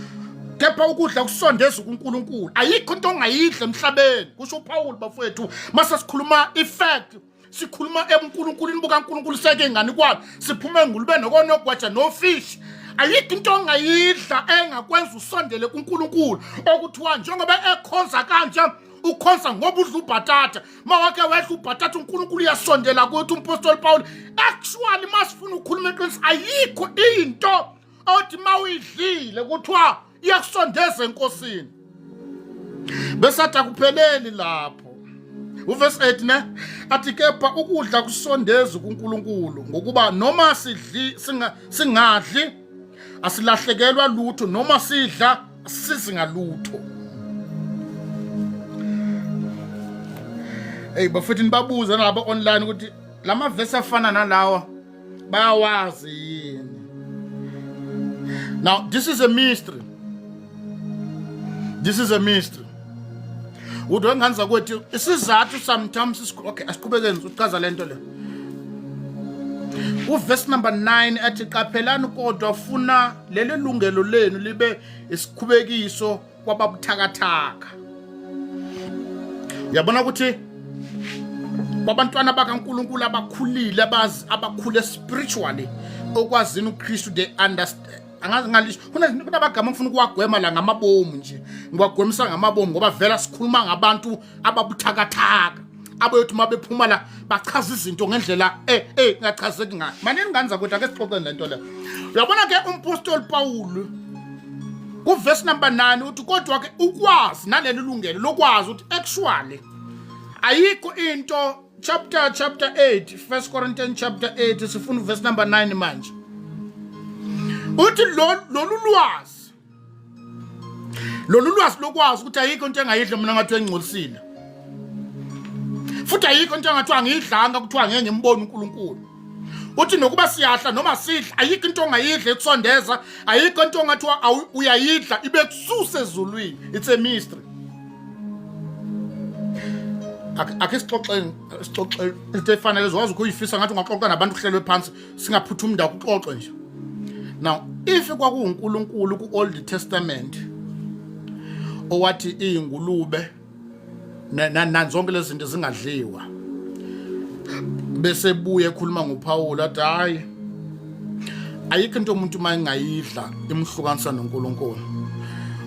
Kepha ukudla kusondeza kuNkulunkulu. Ayikho into ongayidla emhlabeni, kusho uPaul bafowethu. Mase sikhuluma ifact, sikhuluma ebuNkulunkulwini bukaNkulunkulu, seke ingane kwalo, siphuma engulube nokonogwaja nofish. Ayikho into ongayidla engakwenza usondele kuNkulunkulu, okuthiwa njengoba ekhonza kanje, ukhonza ngoba udla ubhatata. Mawake wedla ubhatata, uNkulunkulu uyasondela kuthi umpostoli Paul. Actually, masifuna ukukhuluma iqiniso, ayikho into othi mawuyidlile kuthiwa iyakusondeza enkosini. Bese athi akupheleli lapho. Uverse 8 ne athi kepha ukudla kusondeza kuNkulunkulu, ngokuba noma sidli singadli asilahlekelwa lutho, noma sidla sizingalutho. Hey bafethu, nibabuze nalabo online ukuthi lama verse afana nalawa bayawazi yini. Now this is a mystery, this is a mystery. Uthi wengane zakwethu, isizathu sometimes, okay, asiqhubekeni uchaza lento le. Uverse number 9 athi qaphelani kodwa funa leli lungelo lenu libe isikhubekiso kwababuthakathaka. Uyabona ukuthi kwabantwana bakaNkulunkulu abakhulile, abazi, abakhule spiritually okwazini uKristu, they understand. Angazi ngalisho, kunabagama ngifuna ukuwagwema la ngamabomu nje, ngiwagwemisa ngamabomu ngoba vela sikhuluma ngabantu ababuthakathaka, abayothi uma bephuma la bachaza izinto ngendlela ngachazeki ngayo. Manini ngane zakwethu, ake sixoxeni lento le. Uyabona ke, umpostoli Paul kuverse number 9 uthi kodwa ke ukwazi naleli lungelo lokwazi ukuthi actually Ayikho into chapter 8, 1 Corinthians chapter 8, sifuna verse number 9 manje. Uthi lolu lwazi, lolu lwazi lokwazi ukuthi ayikho into engayidla mina ngathi engcolisile, futhi ayikho into engathiwa angiyidlanga kuthiwa ngeke ngimbone uNkulunkulu. Uthi nokuba siyahla noma sidla, ayikho into ongayidla ekusondeza, ayikho into ongathiwa uyayidla ibe kususe ezulwini. It's a mystery. Ake sixoxeni, sixoxe into efanele zokwazi ukuyifisa ngathi ungaxoxa nabantu kuhlelwe phansi, singaphuthumi ndawo, kuxoxe nje. Now if kwakuwuNkulunkulu ku-Old Testament owathi iy'ngulube zonke lezi zinto zingadliwa, bese buye ekhuluma ngoPawulu athi hayi, ayikho into umuntu uma engayidla imhlukanisa noNkulunkulu.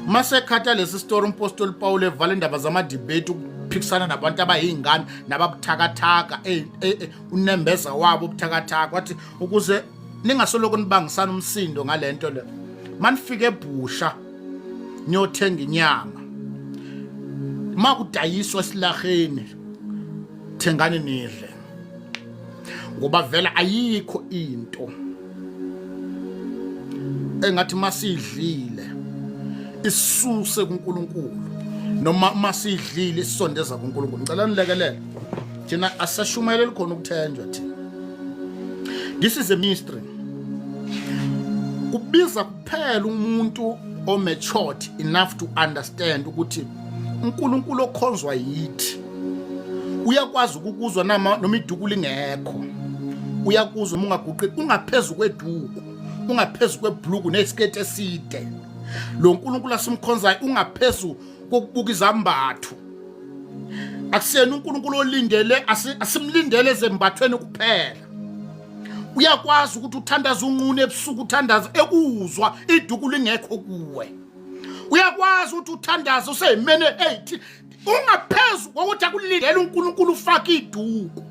Mase ekhatha lesi story umpostoli Paul evala indaba zama debate, ukuphikisana nabantu abayingane nababuthakathaka, unembeza wabo ubuthakathaka, wathi ukuze ningasoloko nibangisana umsindo ngalento le, manifike ebhusha niyothenga inyama, makudayiswa esilaheni, thengani nidle, ngoba vele ayikho into engathi masidlile isuse kuNkulunkulu noma masidlile isondeza kuNkulunkulu. Ngicela nilekelele, thina asashumayeleli khona ukuthenjwa thina. This is a mystery. Kubiza kuphela umuntu o-matured enough to understand ukuthi uNkulunkulu okhonzwa yithi uyakwazi ukukuzwa noma iduku lingekho, uyakuzwa uma ungaguqi, ungaphezu kweduku, ungaphezu kwebhuluku nesiketi eside. Lo nkulunkulu asimkhonzayo ungaphezu kokubuka izambatho. Akusiyena uNkulunkulu olindele, asimlindele ezembathweni kuphela. Uyakwazi ukuthi uthandaze unqune ebusuku, uthandaze ekuzwa iduku lingekho kuwe. Uyakwazi ukuthi uthandaze useyimene eyithi, ungaphezu kokuthi akulindele uNkulunkulu ufake iduku,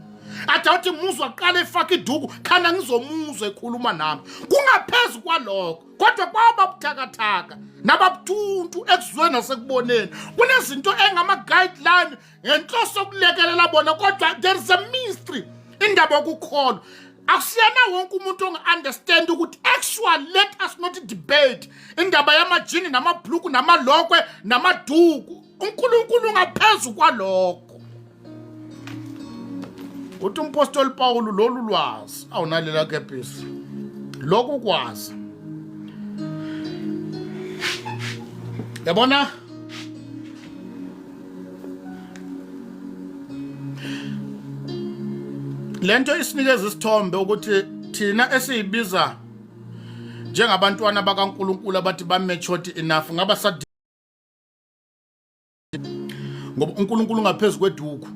athi awuthi muzwa aqale efake iduku khana ngizomuzwa ekhuluma nami. Kungaphezu kwalokho, kodwa kwaba buthakathaka nababuthuntu ekuzweni nasekuboneni. Kunezinto engama-guideline ngenhloso yokulekelela bona, kodwa there is a mystery. Indaba yokukholwa akusiyena wonke umuntu onga-understand ukuthi actually let us not debate indaba yamajini namabhluku namalokwe namaduku. UNkulunkulu ungaphezu kwalokho. Uthi umpostoli Pawulu lolu lwazi awunalela kepisi lokhu kwazi, yabona, lento isinikeza isithombe ukuthi thina esiyibiza njengabantwana bakaNkuluNkulu abathi ba matured enough ngaba sa, ngoba uNkulunkulu ngaphezulu kweduku,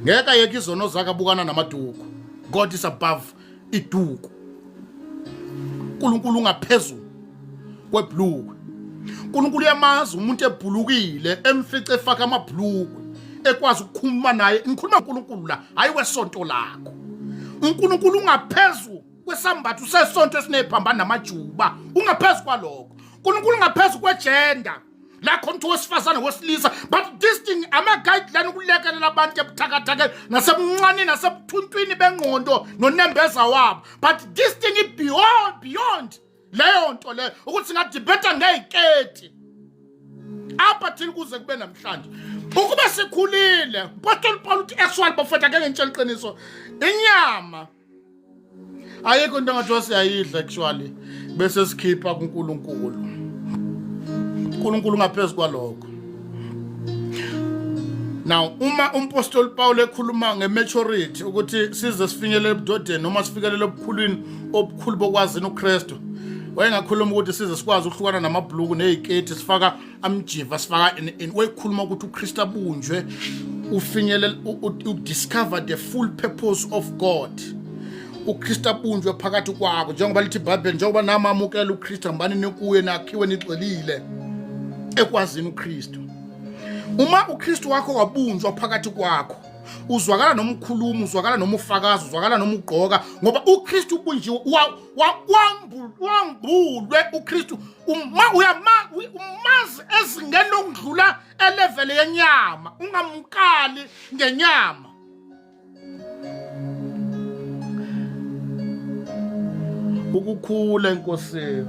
ngeke ayeke izono zakhe abukana namaduku. God is above iduku. uNkulunkulu ungaphezulu kwebhlukwe. uNkulunkulu uyamazi umuntu ebhulukile, emfice efaka amabhlukwe, ekwazi ukukhuluma naye. Ngikhuluma uNkulunkulu la, hayi wesonto lakho. uNkulunkulu ungaphezulu kwesambatho sesonto esinephambana namajuba, ungaphezu kwalokho. uNkulunkulu ngaphezu kwegender la khona ukuthi wesifazane wesilisa, but this thing ama-guideline ukulekelela abantu ebuthakathakeni nasebuncaneni nasebuthuntwini bengqondo nonembeza wabo, but this thing i beyond leyo nto leyo ukuthi singadibhetha ngey'keti apha thina kuze kube namhlanje ukuba sikhulile. Mpostoli Paul uthi actually bafethu, ake ngitshela iqiniso, inyama ayikho into engathiwa siyayidla actually bese sikhipha kuNkulunkulu. uNkulunkulu ngaphezu kwalokho. Now uma umpostoli Paul ekhuluma ngematurity, ukuthi size sifinyelele ebudodeni noma sifikelele obukhulwini obukhulu bokwazini uKristu, wayengakhuluma ukuthi size sikwazi ukuhlukana namabhuluku neziketi sifaka amjiva sifaka in. Wayekhuluma ukuthi uKristu abunjwe, ufinyelele, udiscover the full purpose of God, uKristu abunjwe phakathi kwakho, njengoba lithi iBhayibheli, njengoba nami amukela uKristu, hambani nikuye nakhiwe nigxilile ekwazini uKristu. Uma uKristu wakho wabunjwa phakathi kwakho, Uzwakala noma ukhuluma, uzwakala noma ufakaza, uzwakala noma ugqoka, ngoba uKristu ubunjiwe, wambulwe uKristu. Uma uyama umazi ezingeni lokudlula elevel yenyama, ungamkali ngenyama. Ukukhula enkosini.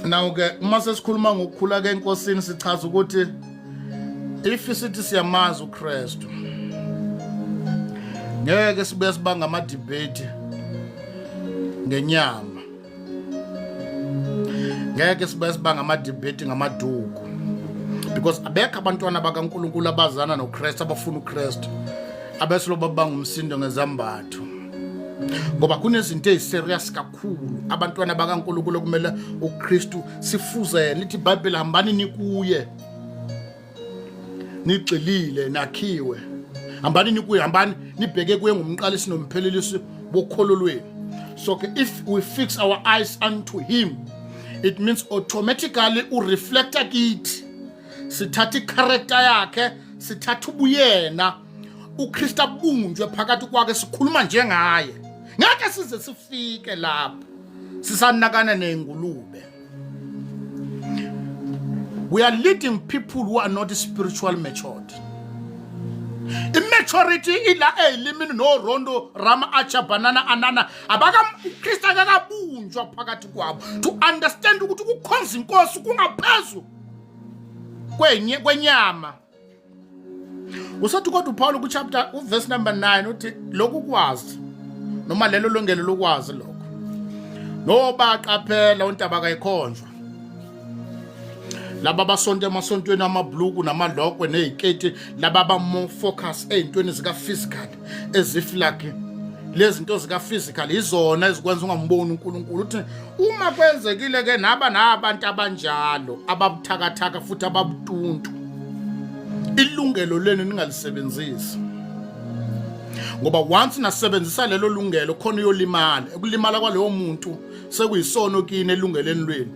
Now ke uma sesikhuluma ngokukhula ke enkosini, sichaza ukuthi if sithi siyamazi uKristu, ngeke sibuye sibanga ama debate ngenyama, ngeke sibuye sibanga ama debate ngamaduku, because abekho abantwana bakaNkulunkulu abazana noKristu, abafuna uKristu, abesilo babanga umsindo ngezambatho, ngoba kunezinto eziserious kakhulu abantwana bakaNkulunkulu kumele uKristu sifuzele. Lithi iBhayibheli, hambani nikuye nigxilile nakhiwe, hambani nikuye, hambani nibheke kuye ngumqalisi nomphelelisi wokholo lwenu. So ke if we fix our eyes unto him, it means automatically ureflecta kithi, sithatha icharacter yakhe, sithatha ubuyena uKristu abunjwe phakathi kwakhe, sikhuluma njengaye. Ngeke size sifike lapho sisanakana nengulube. We are leading people who are not spiritual matured. Immaturity ila eyilimini no rondo rama acha banana anana abaka uKristu akakabunjwa phakathi kwabo to understand ukuthi ukukhonza inkosi kungaphezu kwenye kwenyama. Usathi kodwa uPaul ku chapter uverse number 9 uthi lokhu kwazi noma lelo lungelo lokwazi lokho noba qaphela untaba kayikhonjwa laba basonta emasontweni amabhluku namalokwe neziketi, laba ba more focus ezintweni zika physical, as if like lezi zinto zika physical izona ezikwenza ungamboni uNkulunkulu. Uthi uma kwenzekile ke naba nabantu abanjalo ababuthakathaka futhi ababutuntu, ilungelo lenu ningalisebenzisi, ngoba once nasebenzisa lelo lungelo khona uyolimala. Ukulimala kwaleyo muntu sekuyisono kini elungeleni lwenu.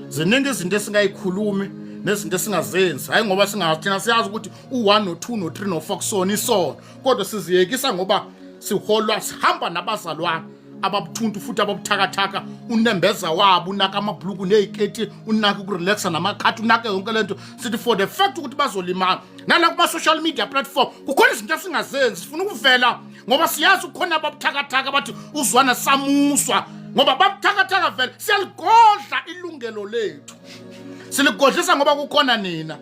Ziningi izinto esingayikhulumi nezinto esingazenzi, hayi ngoba singazi, thina siyazi ukuthi u-1 no-2 no-3 no-4 kusona isono, kodwa siziyekisa ngoba siholwa, sihamba nabazalwane ababuthuntu futhi ababuthakathaka. Unembeza wabo unaka amabhuluku ney'keti, unaka ukurelaxa namakhathi, unake yonke le nto. Sithi for the fact ukuthi bazolimala nala kuma-social media platform kukhona izinto esingazenzi, sifuna ukuvela ngoba siyazi kukhona ababuthakathaka bathi uzwana samuzwa ngoba babuthakathaka vele. Siyaligodla ilungelo lethu, siligodlisa ngoba kukhona nina,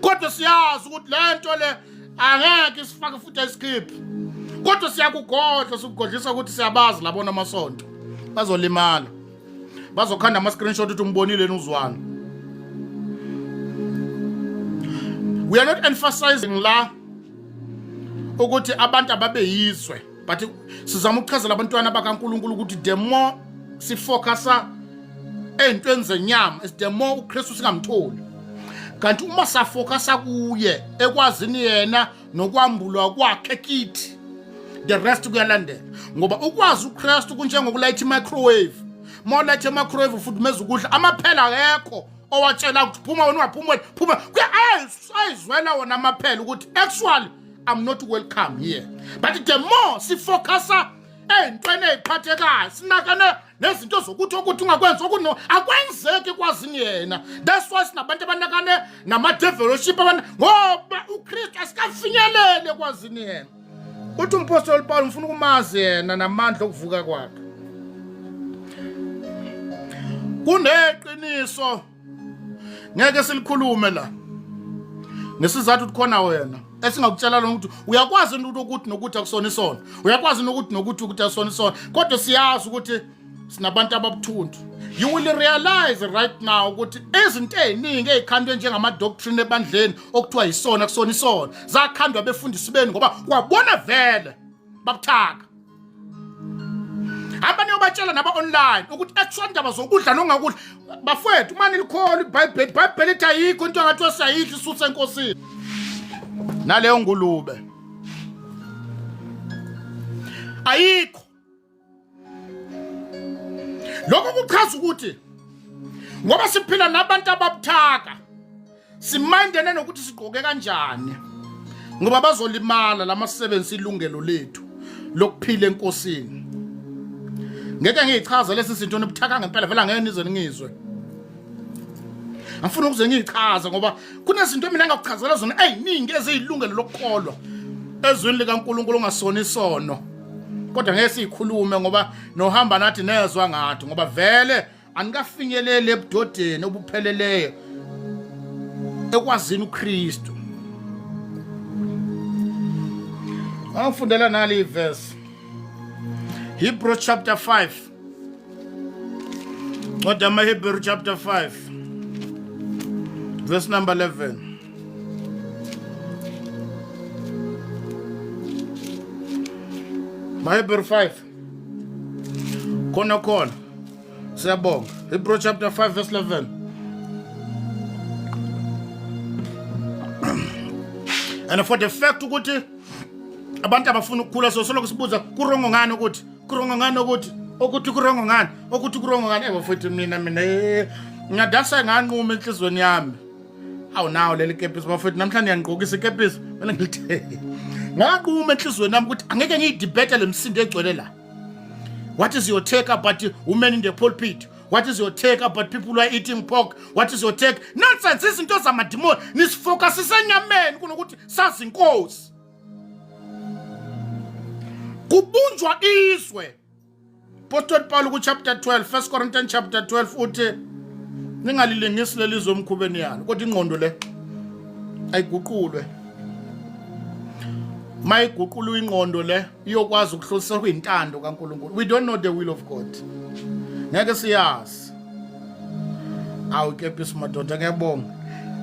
kodwa siyazi ukuthi le nto le angeke isifake futhi ayisikiphi, kodwa siyakugodla, sikugodlisa ukuthi siyabazi labona amasonto bazolimala, bazokhanda ama-screenshot ukuthi umbonile nuzwana. We are not emphasizing la ukuthi abantu ababeyizwe, but sizama ukuchazela abantwana bakaNkulunkulu ukuthi the more sifocusa ey'ntweni zenyama is the more uKristu singamtholi, kanti uma safocusa kuye ekwazini yena nokwambulwa kwakhe kithi, the rest kuyalandela, ngoba ukwazi uKristu kunjengokulayitha i-microwave. Uma ulayitha i-microwave ufudumeza ukudla, amaphela akekho owatshela ukuthi phuma wena, ungaphumi wena, phuma. Ayizwela wona amaphela ukuthi actually I'm not welcome here. But the more sifocusa ey'ntweni ey'phathekayo, sinakane nezinto zokuthi ukuthi ungakwenza okuno akwenzeki kwazini yena. That's why sinabantu abanakane nama-developship abantu, ngoba uKristu asikafinyelele kwazini yena. Uthi umpostoli Paul, ngifuna ukumazi yena namandla okuvuka kwakhe. Kuneqiniso ngeke silikhulume la ngesizathu ukuthi khona wena esingakutshela lona ukuthi uyakwazi into ukuthi nokuthi akusona isono, uyakwazi nokuthi nokuthi ukuthi akusona isono, kodwa siyazi ukuthi sinabantu ababuthuntu. You will realize right now ukuthi izinto eziningi ezikhandwe njengama-doctrine ebandleni okuthiwa yisona kusona isono zakhandwa abefundisi benu ngoba kwabona vele babuthaka. Hamba niyobatshela naba-online ukuthi actual indaba zokudla nongakudla, bafowethu, uma nilikholwa iBhayibheli, iBhayibheli ithi ayikho into angathiwa siyayidla isuse enkosini naleyo ngulube ayikho. Lokho kuchaza ukuthi ngoba siphila nabantu ababuthaka. Simindene nokuthi sigqoke kanjani ngoba bazolimala lamasebenzisa ilungelo lethu lokuphila enkosini. Ngeke ngiyichaze lesi zinto nibuthaka ngempela vela ngeke nize ningizwe. Angifuni ukuze ngiyichaze ngoba kunezinto mina engakuchazela zona eziningi eziyilungelo lokukholwa ezwini likaNkulunkulu ongasona isono. Kodwa ngeke siyikhulume ngoba nohamba nathi nezwa ngathi ngoba vele anikafinyeleli ebudodeni obupheleleyo ekwazini uKristu. Angifundela nali iverse. Hebrews chapter 5. Ncwadi yamaHebheru chapter 5 verse number 11. MaHebheru 5 khona khona siyabonga. Hebrew chapter 5 verse 11. And for the fact ukuthi abantu abafuna ukukhula so soloko sibuza kurongo ngani ukuthi kurongo ngani ukuthi ukuthi kurongo ngani ukuthi kurongo ngani ebo futhi mina mina eh, ngadasa nganquma enhlizweni yami awu nawo leli kepisi bafethu namhlanje ngiyangigqokisa ikepisi kumele ngilithenge ngaquma enhlizweni yami ukuthi angeke ngiyidibhete le msindo egcwele la. What is your take about women in the pulpit? What is your take about people who are eating pork? What is your take? Nonsense, izinto zamadimoni nisifocusise enyameni kunokuthi sazi inkosi. Kubunjwa izwe. Apostoli Paul ku chapter 12, 1 Corinthians chapter 12 uthi ningalilingisi leli zwe emkhubeni yalo, kodwa ingqondo le ayiguqulwe. Mayiguqulwe ingqondo le iyokwazi ukuhlolisisa kuyintando kaNkulunkulu. We don't know the will of God. Ngeke siyazi. Awu kepisi madoda ngiyabonga.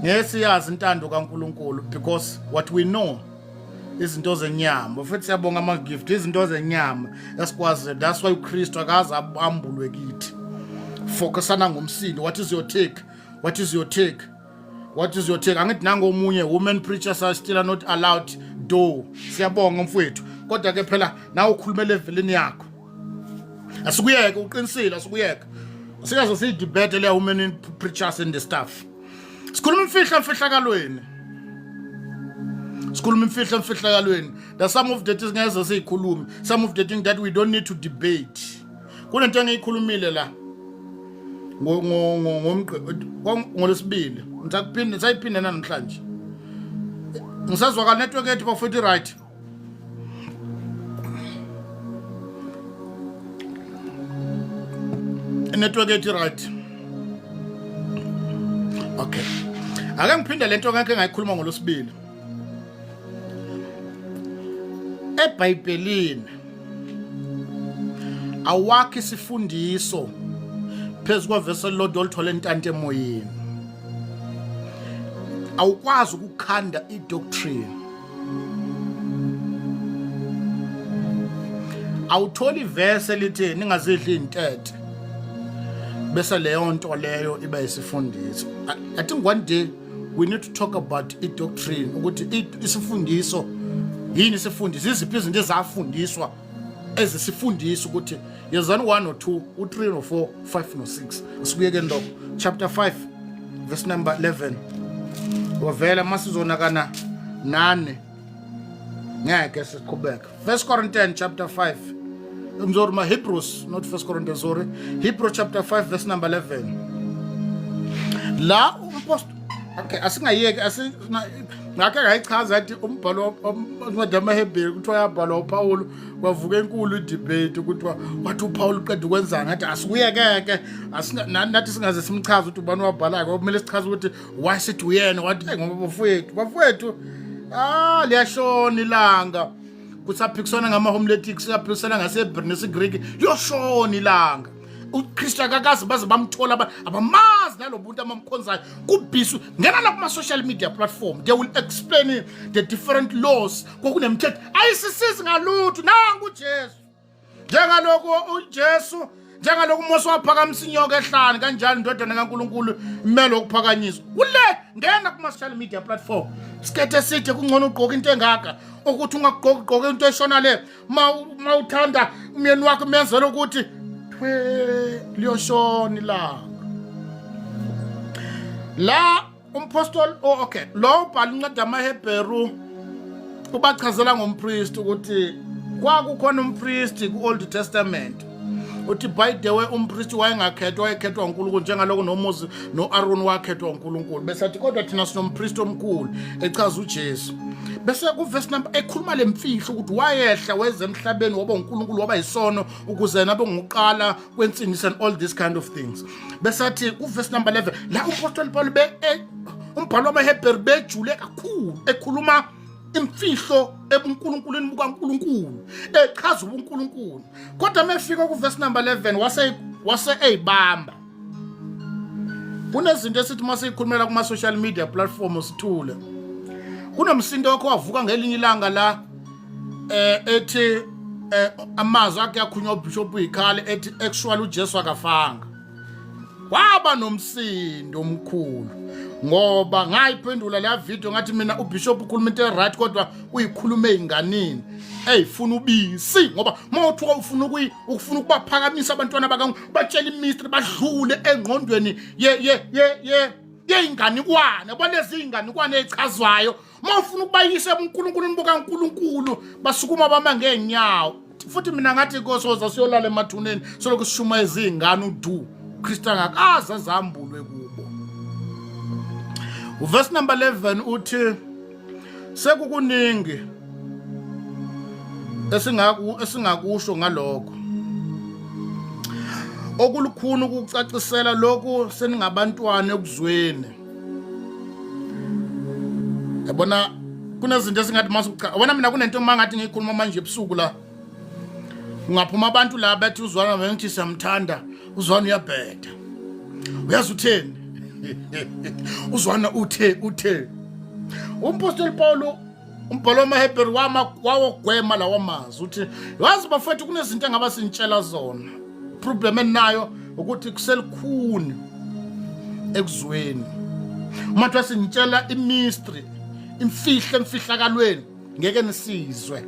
Ngeke siyazi intando kaNkulunkulu because what we know izinto zenyama futhi siyabonga ama-gift izinto zenyama esikwazi. That's why uKristu akaze ambulwe kithi. Focusana ngomsindo. What is your take? What is your take? What is your take? Angithi nangomunye women preachers are still not allowed do. Siyabonga mfowethu, kodwa ke phela nawe ukhuluma levelini yakho. Asikuyeke, uqinisile, asikuyeke. Sikaze siyidebate le women preachers and the stuff. Sikhuluma imfihlo emfihlakalweni, sikhuluma imfihlo emfihlakalweni. There's some of the things ngeze siyikhulume, some of the things that we don't need to debate. Kunento engiyikhulumile la ngolwesibili, ngisakuphinda ngisayiphinda namhlanje. Ngisazwakala network yethu bafowethu, right? Network yethu right? Okay, ake ngiphinde lento ngeke ngayikhuluma ngolwesibili. EBhayibhelini awakho isifundiso phezu kwevesi elilodwa olithola entanti emoyeni. Awukwazi ukukhanda idoctrine, awutholi ivesi elithi ningazidli iy'ntethe bese leyo nto leyo iba isifundiso. I think one day we need to talk about i-doctrine, ukuthi isifundiso yini, isifundiso iziphi, izinto ezafundiswa ezisifundisa ukuthi yenzani 1 no 2, u3 no 4, 5 no 6. Asibuyekeni lokho chapter 5 verse number 11. Wavela masizonakana nane ngeke siqhubeke. First Corinthians chapter 5, I'm sorry, my Hebrews, not First Corinthians, sorry, Hebrews chapter 5 verse number 11. La umpost okay, asingayeki ngakhe ngayichaza athi umbhalo incwadi yamaHebheru kuthiwa yabhalwa uPawulu, kwavuka enkulu idebate kuthiwa wathi uPawulu uqeda ukwenzani. Ngathi asikuyekeke, nathi singaze simchaze ukuthi ubani wabhalayo, kumele sichaze ukuthi why sithi uyena wathi ngoba bafowethu bafowethu ah liyashona ilanga kusaphikiswana ngama-homiletics, kusaphikiswana ngasebri nesigriki, liyoshona ilanga. uKristu akakaze baze bamthola, abamazi nalobuntu amamkhonzayo kubhisu. Ngena la kuma-social media platform, they will explain the different laws. Kwakunemithetho ayisisizi ngalutho. Nangu uJesu, njengalokhu uJesu, njengalokhu uMose waphakamisa inyoka ehlane, kanjalo indodana kaNkulunkulu imele ukuphakanyiswa. Kule ngena kuma-social media platform, isikethe eside kungcono ugqoke into engaka, ukuthi ungagqoki ugqoke into eshona le, ma uthanda umyeni wakho umenzela ukuthi thwe, liyoshona ilanga la. Umpostoli, oh, okay, lo ubhala incwadi yamaHebheru ubachazela ngompristi ukuthi kwakukhona umpristi ku-Old Testament. Uthi by the way, umpristi wayengakhethwa, wayekhethwa uNkulunkulu, njengaloko noMose no-Aaron wakhethwa uNkulunkulu. Bese athi kodwa thina sinompristi omkhulu, echaza uJesu. Bese kuverse number ekhuluma lemfihlo ukuthi wayehla weza emhlabeni, waba uNkulunkulu, waba yisono ukuze yena abe nguqala kwensindiso and all these kind of things. Bese athi kuverse number 11 la umpostoli Paul be umbhalo wamaHebheru bejule kakhulu ekhuluma imfihlo ebunkulunkulwini bukaNkulunkulu, echaza ubuNkulunkulu. Kodwa mefika kuverse number 11 wase eyibamba. Kunezinto esithi uma siyikhulumela kuma social media platform sithule. Kunomsindo wakho wavuka ngelinye ilanga la ethi amazwi akhe akhunywa uBishop uyikhale, ethi actually uJesu akafanga. Waba nomsindo omkhulu ngoba ngayiphendula la video, ngathi mina uBishop ukhuluma into right, kodwa uyikhuluma ezinganini eyifuna ubisi, ngoba mawuthuka ufuna ukuyi ukufuna ukubaphakamisa abantwana baka, batshela imystery, badlule engqondweni ye ye ye ye yeyinganekwane, yabo lezi inganekwane echazwayo. Mawufuna ukubayisa ebuNkulunkulwini bukaNkulunkulu, basukuma bama ngeenyawo. Futhi mina ngathi kosoza siyolala emathuneni solokhu sishumayeza izingane udu Kristu angakaze azambulwe kubo. Uverse number 11 uthi sekukuningi esingakusho ngalokho okulukhuni ukucacisela lokhu, seningabantwana ekuzweni. Yabona, kunezinto esingathi masucha wena, mina kunento mangathi ngiyikhuluma manje ebusuku la, ungaphuma abantu la bethi uzwana, bengithi siyamthanda uzwana, uyabheda, uyazi utheni uzwana, uthe umpostoli Paulo umbhalo wamaHebheru wama wawogwema lawa mazwi, uthi yazi bafethu, kunezinto engaba sinitshela zona, problem eninayo ukuthi kuselikhuni ekuzweni. Uma kuthiwa sinitshela imystery, imfihlo emfihlakalweni, ngeke nisizwe.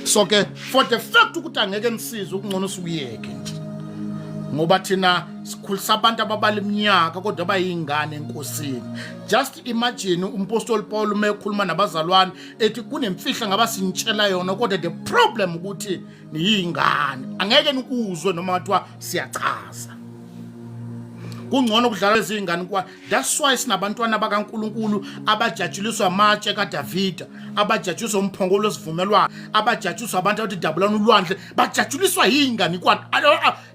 So ke for the fact ukuthi angeke nisizwe, ukungcono sikuyeke nje, ngoba thina sikhulisa abantu ababala iminyaka kodwa bayingane enkosini. Just imagine umpostoli Paul uma ekhuluma nabazalwane ethi kunemfihlo ngaba sinitshela yona, kodwa the problem ukuthi niyingane, angeke nikuzwe noma kuthiwa siyachaza. Kungcono ukudlala izingane kwa. That's why sinabantwana bakaNkuluNkulu abajatshuliswa amatshe kaDavida, abajatshuliswa umphongolo wesivumelwano, abajatshuliswa abantu abathi dabulana ulwandle, bajatshuliswa yingane kwana.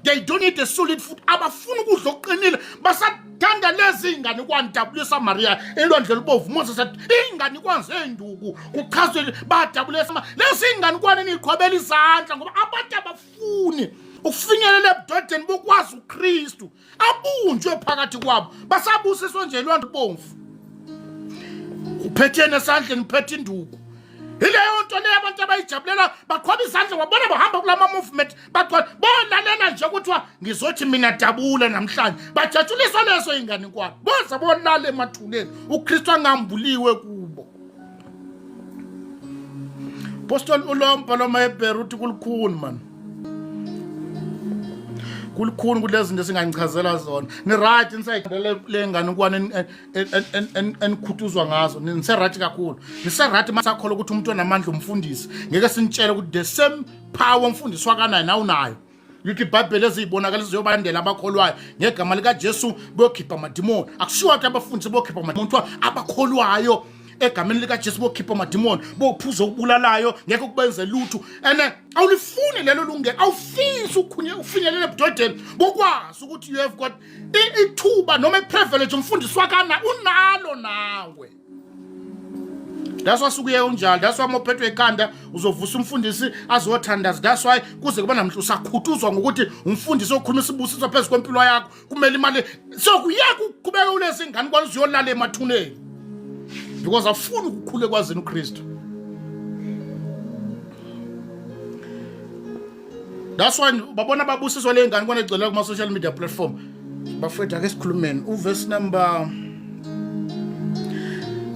They don't need a solid food, abafuni ukudla okuqinile, basathanda lezi ingane kwanidabulisa Maria elwandle lubovu. Moses said ingane kwanzenduku kuchazwe badabulisa lezi ingane kwane, niqhwabela izandla ngoba abantu abafuni ukufinyelela ebudodeni bokwazi uKristu abunjwe phakathi kwabo. Basabusiswa nje lwandle bomvu, uphethene esandleni, uphethe induku. Ileyo nto leyo abantu abayijabulela, baqhwaba izandla, wabona bahamba kulama movement, baqhwaba bolalela nje kuthiwa ngizothi mina dabula namhlanje, bajatshuliswa leso ingane kwabo, boza bolala emathuneni uKristu angambuliwe kubo. Apostoli ulompa lwamaHebheru uthi kulukhuni man, kulukhuni kulezi zinto esingangichazela zona. Ni-right, nisayidele le nganekwane enikhuthuzwa ngazo, nise-right kakhulu, nise-right. Masakholwa ukuthi umuntu onamandla umfundisi, ngeke sinitshele ukuthi the same power umfundisi wakanayo nawe unayo. Lithi iBhayibheli eziyibonakaliso ziyobalandela abakholwayo, ngegama likaJesu bokhipha amadimoni. Akushiwo ukuthi abafundisi bokhipha amadimoni, kuthiwa abakholwayo egameni likaJesu bokhipha amadimoni, bophuza okubulalayo ngeke kubenze lutho. And awulifuni lelo lungelo, awufisi ukhunye ufinyelele ebudodeni bokwazi ukuthi you have got ithuba noma iprivilege umfundisi wakana unalo nawe. That's why sukuye unjalo. That's why uma uphethwe ikhanda uzovusa umfundisi azothandaza. That's why kuze kuba namhla usakhutuzwa ngokuthi umfundisi okhuluma isibusiso phezu kwempilo yakho, kumele imali sokuyeka ukuqhubeka ulezi ingane kwana uziyolala emathuneni, because afuni ukukhula ekwazini uKristu. That's why babona babusiswa le ngane kwana egcwele kuma social media platform. Bafethu, ake sikhulumeni uverse number,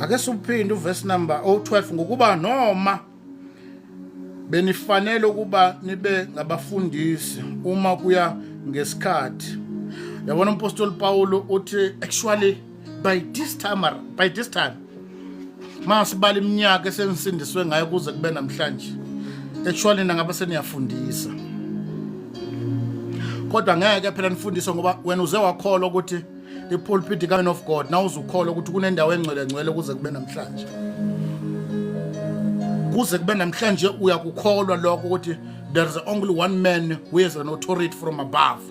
ake siphinde uverse number 12: ngokuba noma benifanele ukuba nibe ngabafundisi uma kuya ngesikhathi. Yabona, umpostoli Paulo uthi actually By this time, by this time masibala iminyaka esenisindiswe ngayo kuze kube namhlanje, actually nangaba seniyafundisa, kodwa ngeke phela nifundiswe ngoba wena uze wakholwa ukuthi ipulpit ka man of God, nawe uzukholwa ukuthi kunendawo engcwele ngcwele kuze kube namhlanje. Kuze kube namhlanje uyakukholwa lokho ukuthi there is only one man who has an authority from above.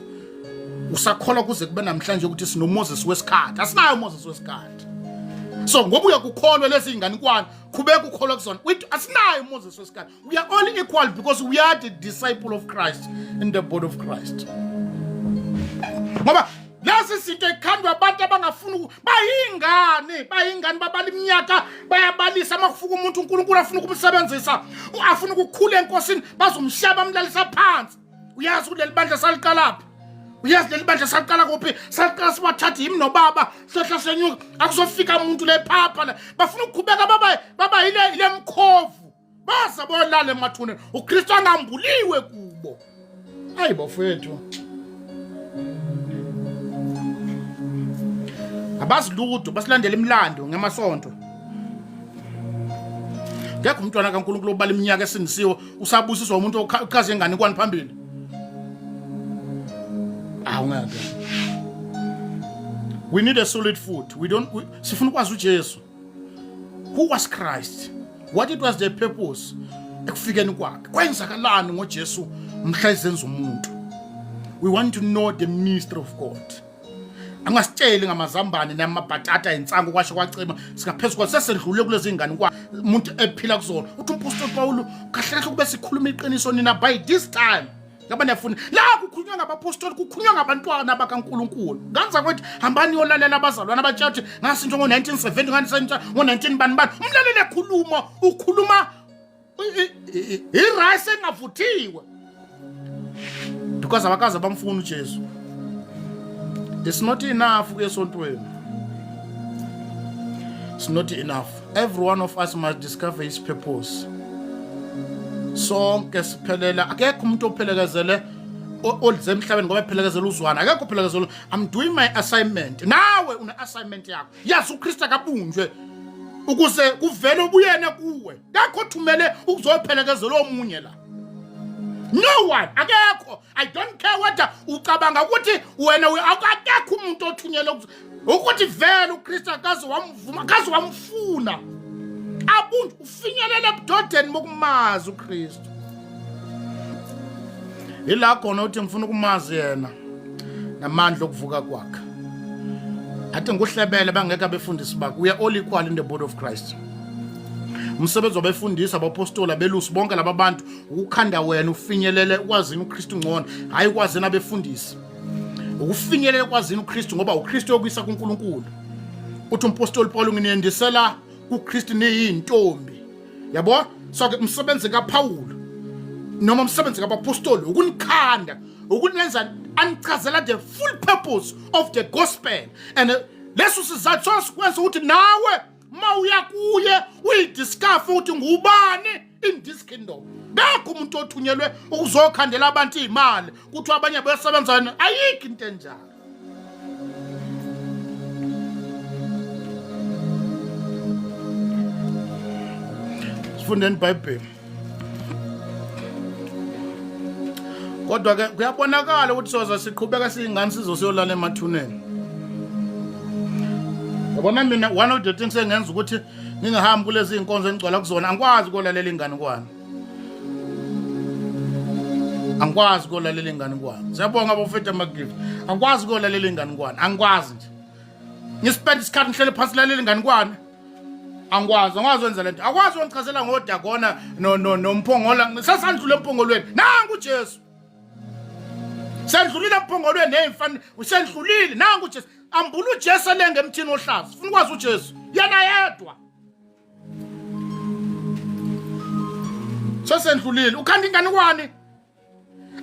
Usakholwa kuze kube namhlanje ukuthi sinoMoses wesikhathi. Asinayo uMoses wesikhathi. So ngoba uyakukholwa lezi zinganekwane, qhubeka ukholwa kuzona. Asinayo uMoses wesikhathi. We are all equal because we are the disciple of Christ in the body of Christ. Ngoba lezi zinto ekhandwa abantu abangafuni, bayingane, bayingane, babala iminyaka, bayabalisa. Uma kufuka umuntu uNkulunkulu afuna ukumsebenzisa, afuna ukukhula enkosini, bazomshaya bamlalisa phansi. Uyazi kuleli bandla saliqalaphi? Uyazi leli bandla saliqala kuphi? Saliqala sibathatha yimi nobaba, sehla senyuka, akuzofika umuntu lephapha la. Bafuna ukuqhubeka baba ile mkhovu, baza bolala emathuneni, uKristu angambuliwe kubo. Ayi bafowethu, abazi lutho, basilandela imilando ngemasonto. Ngekho umntwana kaNkulunkulu obala iminyaka esindisiwe usabusiswa umuntu ochaza ingane kwani phambili. Awu ngeke. We need a solid food. We don't we, sifuna ukwazi uJesu. Who was Christ? What it was the purpose ekufikeni kwakhe? Kwenzakalani ngoJesu mhla ezenza umuntu? We want to know the mystery of God. Angasitsheli ngamazambane namabhatata ensangu kwasho kwacima, singaphezulu kwa sesedlule kulezi ngane kwa umuntu ephila kuzona. Uthi umpostoli Paul, kahle kahle kube sikhuluma iqiniso nina by this time ngaba niyafuna la kukhulunywa ngabapostoli, kukhulunywa ngabantwana bakaNkulunkulu. Nganza kwathi hambani yolalela abazalwana abatshela ukuthi ngasinto ngo-1970, ngasinto ngo-19 bani bani. Umlaleli ekhuluma ukhuluma i-rice engavuthiwe because abakaze bamfuna uJesu. It's not enough ukuya esontweni, it's not enough. Every one of us must discover his purpose. Sonke siphelela, akekho umuntu ophelekezele olize emhlabeni ngoba ephelekezela uzwana, akekho ophelekezela. I'm doing my assignment, nawe une assignment yakho. Yazi uKristu akabunjwe ukuze kuvele ubuyena kuwe, kakho thumele ukuzophelekezela omunye la. No one, akekho. I don't care whether ucabanga ukuthi wena, akekho umuntu othunyelwe ukuthi vele uKristu akaze wamvuma, akaze wamfuna. Abuntu ufinyelela ebudodeni bokumazi uKristu. Ila khona uthi ngifuna ukumazi yena namandla okuvuka kwakhe. Athi nguhlebele bangeke abefundisi bakhe. We are all equal in the body of Christ. Umsebenzi wabefundisi, abapostoli, abelusi, bonke laba bantu ukukhanda wena ufinyelele ukwazini uKristu ngcono, hayi ukwazini abefundisi. Ukufinyelela ukwazini uKristu, ngoba uKristu yokuyisa kuNkulunkulu. Uthi umpostoli Paul, nginiyendisela kuKristu niyintombi. Yabo? So ke umsebenzi kaPaul noma umsebenzi kabapostoli ukunikhanda, ukunenza anichazela the full purpose of the gospel, and leso sizathu sosikwenza ukuthi nawe ma uya kuye uyidiscover ukuthi ngubani in this kingdom. Kakho umuntu othunyelwe ukuzokhandela abantu iy'mali, kuthiwa abanye besebenza, ayikho into enjalo. Sifundeni iBhayibheli. Kodwa ke kuyabonakala ukuthi soza siqhubeka siyingane sizosiyolala emathuneni. Yabona mina, one of the things engenza ukuthi ngingahambi kulezi zinkonzo engigcwala kuzona, angikwazi ukolalela inganekwane. Angikwazi ukolalela inganekwane. Siyabonga bofethu ama-gift. Angikwazi ukolalela inganekwane, angikwazi nje. Ngispend isikhathi ngihlele phansi lalela inganekwane. Angikwazi, angikwazi wenza lento. Akwazi wangichazela ngodagona no no nomphongola. Sasandlula emphongolweni. Nangu uJesu. Sendlulile emphongolweni nezimfana, usendlulile nangu uJesu. Ambula uJesu elenge emthini ohlaza. Ufuna ukwazi uJesu. Yena yedwa. Sesendlulile. Ukhanda inganekwane.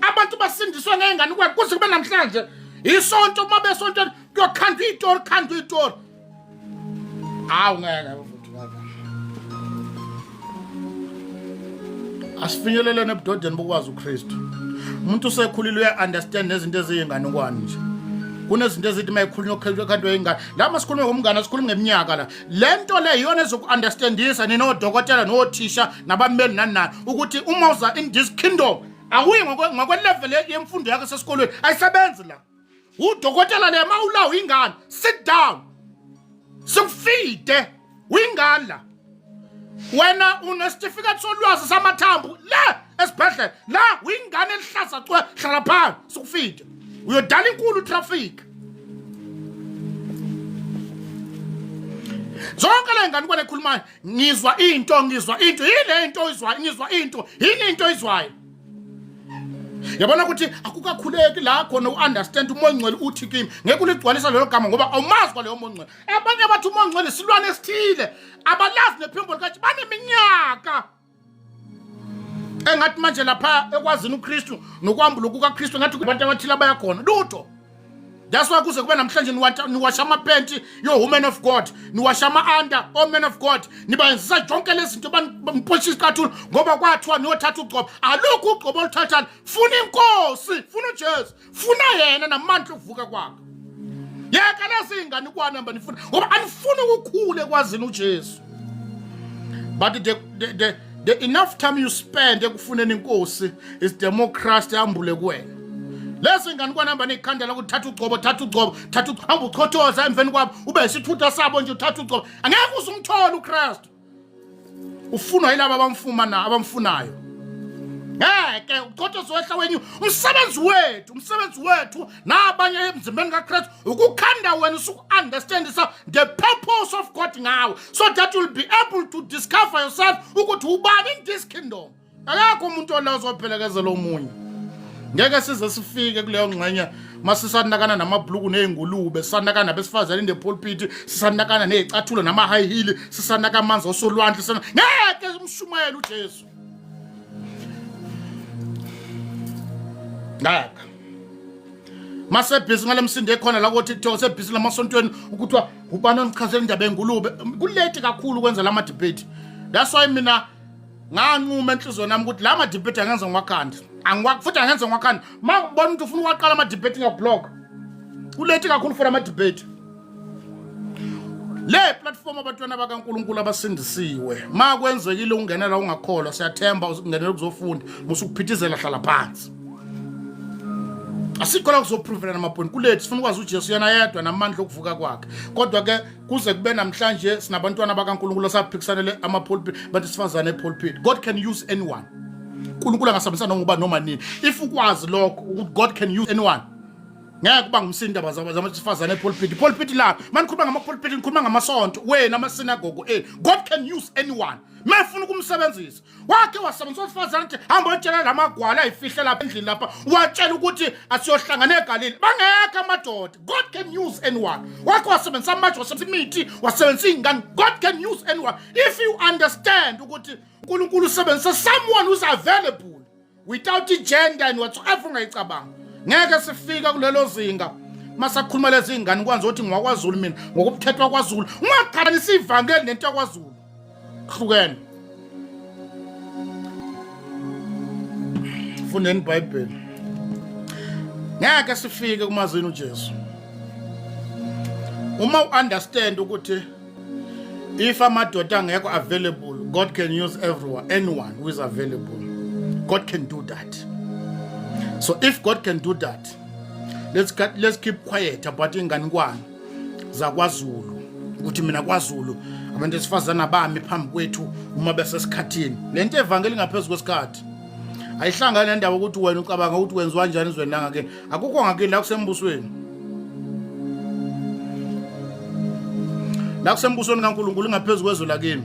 Abantu basindiswe ngey'nganekwane kuze kube namhlanje. Isonto uma besontweni kuyokhandwa iy'tori, khandwa iy'tori. Hawu ngeke futhi ngeke. Asifinyeleleni ebudodeni bokwazi uKristu. Umuntu usekhulile uya understand nezinto eziyinganekwane nje. Kunezinto ezithi mayikhulunywa khanto ingane. La masikhulume ngomngane, asikhulume ngeminyaka la. Le nto le iyona ezoku-understandisa nina odokotela nothisha nabameli nani nani ukuthi uma uza in this kingdom awuyi ngokwe-level yemfundo yakho sesikolweni, ayisebenzi la. Udokotela le ma ulawo ingane, sit down, sikufide uyingane la. Wena unesitifiketi solwazi samathambo le esibhedlela la, uyingane elihlaza cwe, hlala phansi sikufide, uyodala inkulu traffic. Zonke le ngane kwane khulumayo, ngizwa into, ngizwa into, yile into oyizwayo? Ngizwa into, yini into oyizwayo? Yabona ukuthi akukakhuleki la khona u-understand umoya ongcwele uthi kimi ngeke uligcwalisa lelo gama ngoba awumazi kwaleyo moya ongcwele. Abanye bathi umoya ongcwele silwane esithile, abalazi nephimbo likathi baneminyaka engathi manje lapha ekwazini uKristu nokwambula kukaKristu, ngathi kubantu abathile abayakhona lutho. That's why kuze kube namhlanje niwasha amaphenti yo women of God, niwasha ama-under o men of God, nibayenzisa zonke lezi zinto, banipolisha isicathulo ngoba kwathiwa niyothatha ugcobo. Alukho ugcobo oluthathana. Funa inkosi, funa uJesu, funa yena namandla okuvuka kwakhe. Yeka lezi iy'nganekwane hamba nifuna ngoba anifuni ukukhula ekwazini uJesu. But the enough time you spend ekufuneni inkosi is the more Christ ambule kuwena. Lezi nganekwane hamba ney'khandela ukuthi thatha ugcobo, thatha ugcobo, thatha, hamba uchothoza emveni kwabo, ube isithutha sabo nje, uthatha ugcobo, angeke uze umthole uKristu. Ufunwa yilaba abamfumana, abamfunayo. Ngeke uchothozo wehla wenyu. Umsebenzi wethu, umsebenzi wethu nabanye emzimbeni kaKristu ukukhanda wena usuku-understandisa the purpose of God ngawe so that you'll be able to discover yourself ukuthi ubani in this kingdom. Akekho umuntu ola ozophelekezela omunye. Ngeke size sifike kuleyo ngxenye masisanakana namabhuluku ney'ngulube, sisanakana nabesifazane in the pulpit, sisanakana ney'cathulo nama-high heel, sisanaka amanzi osolwandle. Ngeke umshumayele uJesu, ngeke. Masebhizi ngale msindo ekhona la ko-TikTok, sebhizi lamasontweni ukuthiwa ubani onichazela indaba yengulube. Kulate kakhulu ukwenza lama debate. That's why mina nganquma enhliziyweni yami ukuthi la ma-debate angenza ngiwakhanda, futhi angenza ngiwakhanda. Ma ngibona ukuthi ufuna ukwaqala ama-debate, ngiyablock. Kulate kakhulu for ama-debate. Le platform, abantwana bakaNkuluNkulu abasindisiwe, ma kwenzekile ungenela ungakholwa, siyathemba ungenela ukuzofunda, musukuphithizela, hlala phansi. Asikho la kuzoprovelana amapoint kulethu. Sifuna ukwazi uJesu yena yedwa namandla okuvuka kwakhe. Kodwa ke kuze kube namhlanje sinabantwana bakaNkulunkulu asaphikisanele amapulpit, bantu sifazane epulpit. God can use anyone. uNkulunkulu angasebenzisa noma uba noma nini. If ukwazi lokho ukuthi God can use anyone, ngeke kuba ngumsindo abazabesifazane epulpit. Ipulpit la manikhuluma ngamapulpit, nikhuluma ngamasonto wena, amasinagogo eh. God can use anyone mefuna ukumsebenzisa. Wakhe wasebenzisa owesifazane ukuthi hamba oyotshela la magwala ayifihle lapha endlini lapha, watshela ukuthi asiyohlangana eGalile bangekho amadoda. God can use anyone. Wakhe wasebenzisa amatshe, wasebenzisa imithi, wasebenzisa iy'ngane. God can use anyone if you understand ukuthi uNkulunkulu usebenzisa someone who's available without gender and whatsoever ungayicabanga. Ngeke sifika kulelo zinga masakhuluma lezi ngane kwanza ukuthi ngwakwaZulu mina ngokubuthethwa kwaZulu. Ungaqhathanisa ivangeli nento yakwaZulu, hlukene. Fundeni iBhayibheli. Ngeke sifike kumazini uJesu uma u-understand ukuthi if amadoda angekho available, God can use everyone, anyone who is available. God can do that. So if God can do that, let's keep quiet about inganekwane zakwaZulu ukuthi mina kwaZulu abantu esifazana bami phambi kwethu uma besesikhathini. Lento evangeli ngaphezulu kwesikhathi ayihlangani nendaba ukuthi wena ucabanga ukuthi kwenziwa kanjani ezweni langakini. Akukho ngakini la, kusembusweni la, kusembusweni kaNkulunkulu, ngaphezulu kwezwe lakini.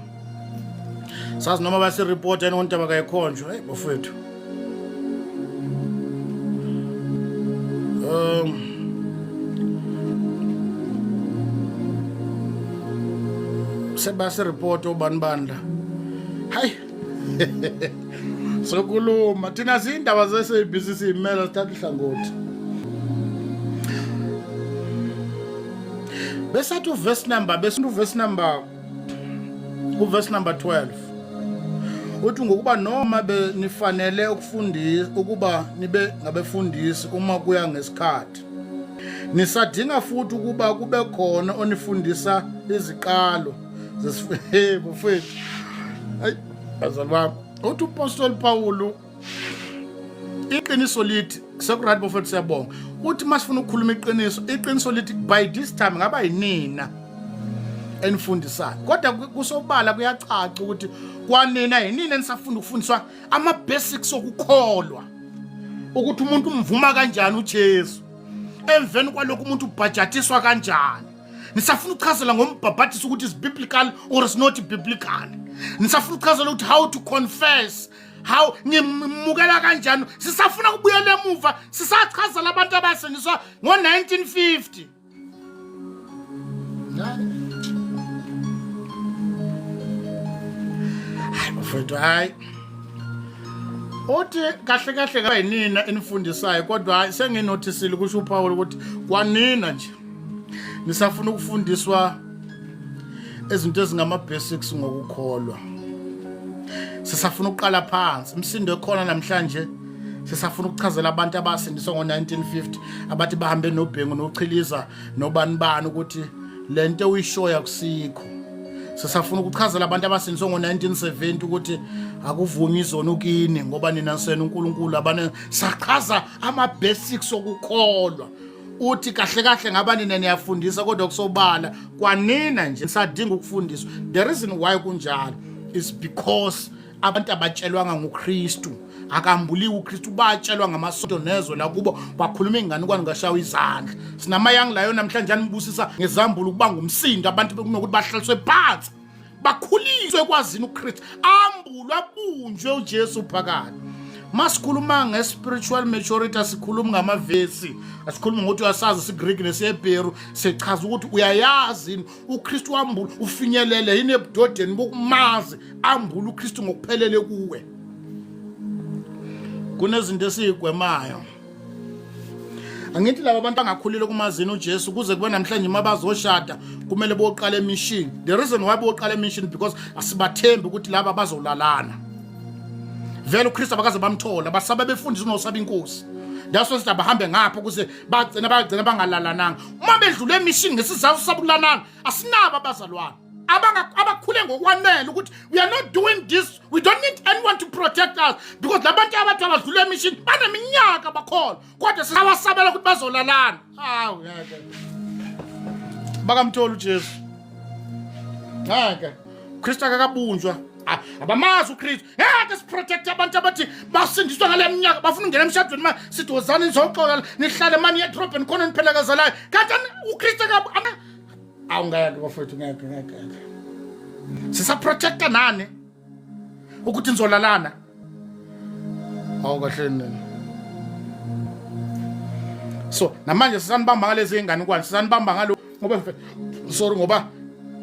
Sazi noma basireport yena ngontaba kayikhonjwa. Hey bafowethu, sebasireport obani bandla. Hayi, sokuluma thina siyindaba ze-SABC, siyimela, sithatha uhlangothi. Besathi uverse number, bese uverse number 12 uthi, "Ngokuba noma benifanele ukufundisa ukuba nibe ngabefundisi uma kuya ngesikhathi, Nisadinga futhi ukuba kube khona onifundisa iziqalo hey bafethu. Hayi bazali bami, uthi uPostoli Pawulu iqiniso lithi sekuright bafethu siyabonga. Uthi masifuna ukukhuluma iqiniso, iqiniso lithi by this time ngaba yinina enifundisayo. Kodwa kusobala kuyacaca ukuthi kwanina yinina enisafunda ukufundiswa ama basics okukholwa. Ukuthi umuntu umvuma kanjani uJesu. Emveni kwalokho umuntu ubhajatiswa kanjani. Nisafuna ukuchazela ngombhabhatiso ukuthi is biblical or is not biblical. Nisafuna ukuchazela ukuthi how to confess, how ngimukela kanjani. Sisafuna ukubuyela emuva, sisachazela abantu abasindiswa ngo-1950. Hayi bafowethu, hayi. Uthi kahle kahle kayinina enifundisayo kodwa hayi senginothisile kusho uPaul ukuthi kwanina nje nisafuna ukufundiswa izinto ezingama basics ngokukholwa. Sisafuna ukuqala phansi imisindo ekhona namhlanje sisafuna ukuchazela abantu abasindiswa ngo-1950 abathi bahambe nobhengu nochiliza nobani bani ukuthi le nto uyishoya kusikho. Sisafuna ukuchazela abantu abasindiswe ngo-1970 ukuthi akuvumi izono kini ngoba nina sena uNkulunkulu abane sachaza ama-basics okukholwa. Uthi kahle kahle ngaba nina niyafundisa kodwa kusobala kwanina nje nisadinga ukufundiswa. The reason why kunjalo is because abantu abatshelwanga ngoKristu, akambuliwe uKristu, batshelwa ngamasonto nezwe lakubo, bakhuluma inganekwane ngashawa izandla. Sinama-young layo namhlanje anibusisa ngezambulo ukuba ngumsindo abantu bekunokuthi bahlaliswe phansi bakhuliswe ekwazini uKristu, ambulwe abunjwe uJesu phakathi. Masikhuluma nge-spiritual maturity asikhulumi ngamavesi, asikhulumi ngokuthi uyasazi isiGreek nesiHebheru, sichaza ukuthi uyayazi uKristu wambula, ufinyelele yini ebudodeni bokumazi, ambula uKristu ngokuphelele kuwe. Kunezinto esiyigwemayo. Angithi laba abantu bangakhulile kumazini uJesu kuze kube namhlanje uma bazoshada kumele boqala emission. The reason why boqala emission because asibathembi ukuthi laba bazolalana. Vele uKristu abakaze bamthola, basaba befundisa unosaba inkosi. That's why sithi abahambe ngapha ukuze bagcina bagcina bangalalananga. Uma bedlule emission ngesizathu sabukulalana, asinabo abazalwane abakhule ngokwanele ukuthi we are not doing this, we don't need anyone to protect us because labantu abathi abadlule emission baneminyaka bakholwa kodwa sisawasabela ukuthi bazolalana. Hawu ngeke bakamthola uJesu, ngeke uKristu akakabunjwa, abamazi uKristu. Ngeke siprotect abantu abathi basindiswa ngale minyaka bafuna ukungena emshadweni manje sithi wozani nizoxola nihlale mani edrobheni khona niphelekezelayo kanti uKristu awu ngeke bafowethu, ngeke ngeke ngeke sisaprotecta nani ukuthi nizolalana. Awu kahle nini. So namanje sisanibamba ngalezi inganekwane, sisanibamba ngalo ngoba sorry ngoba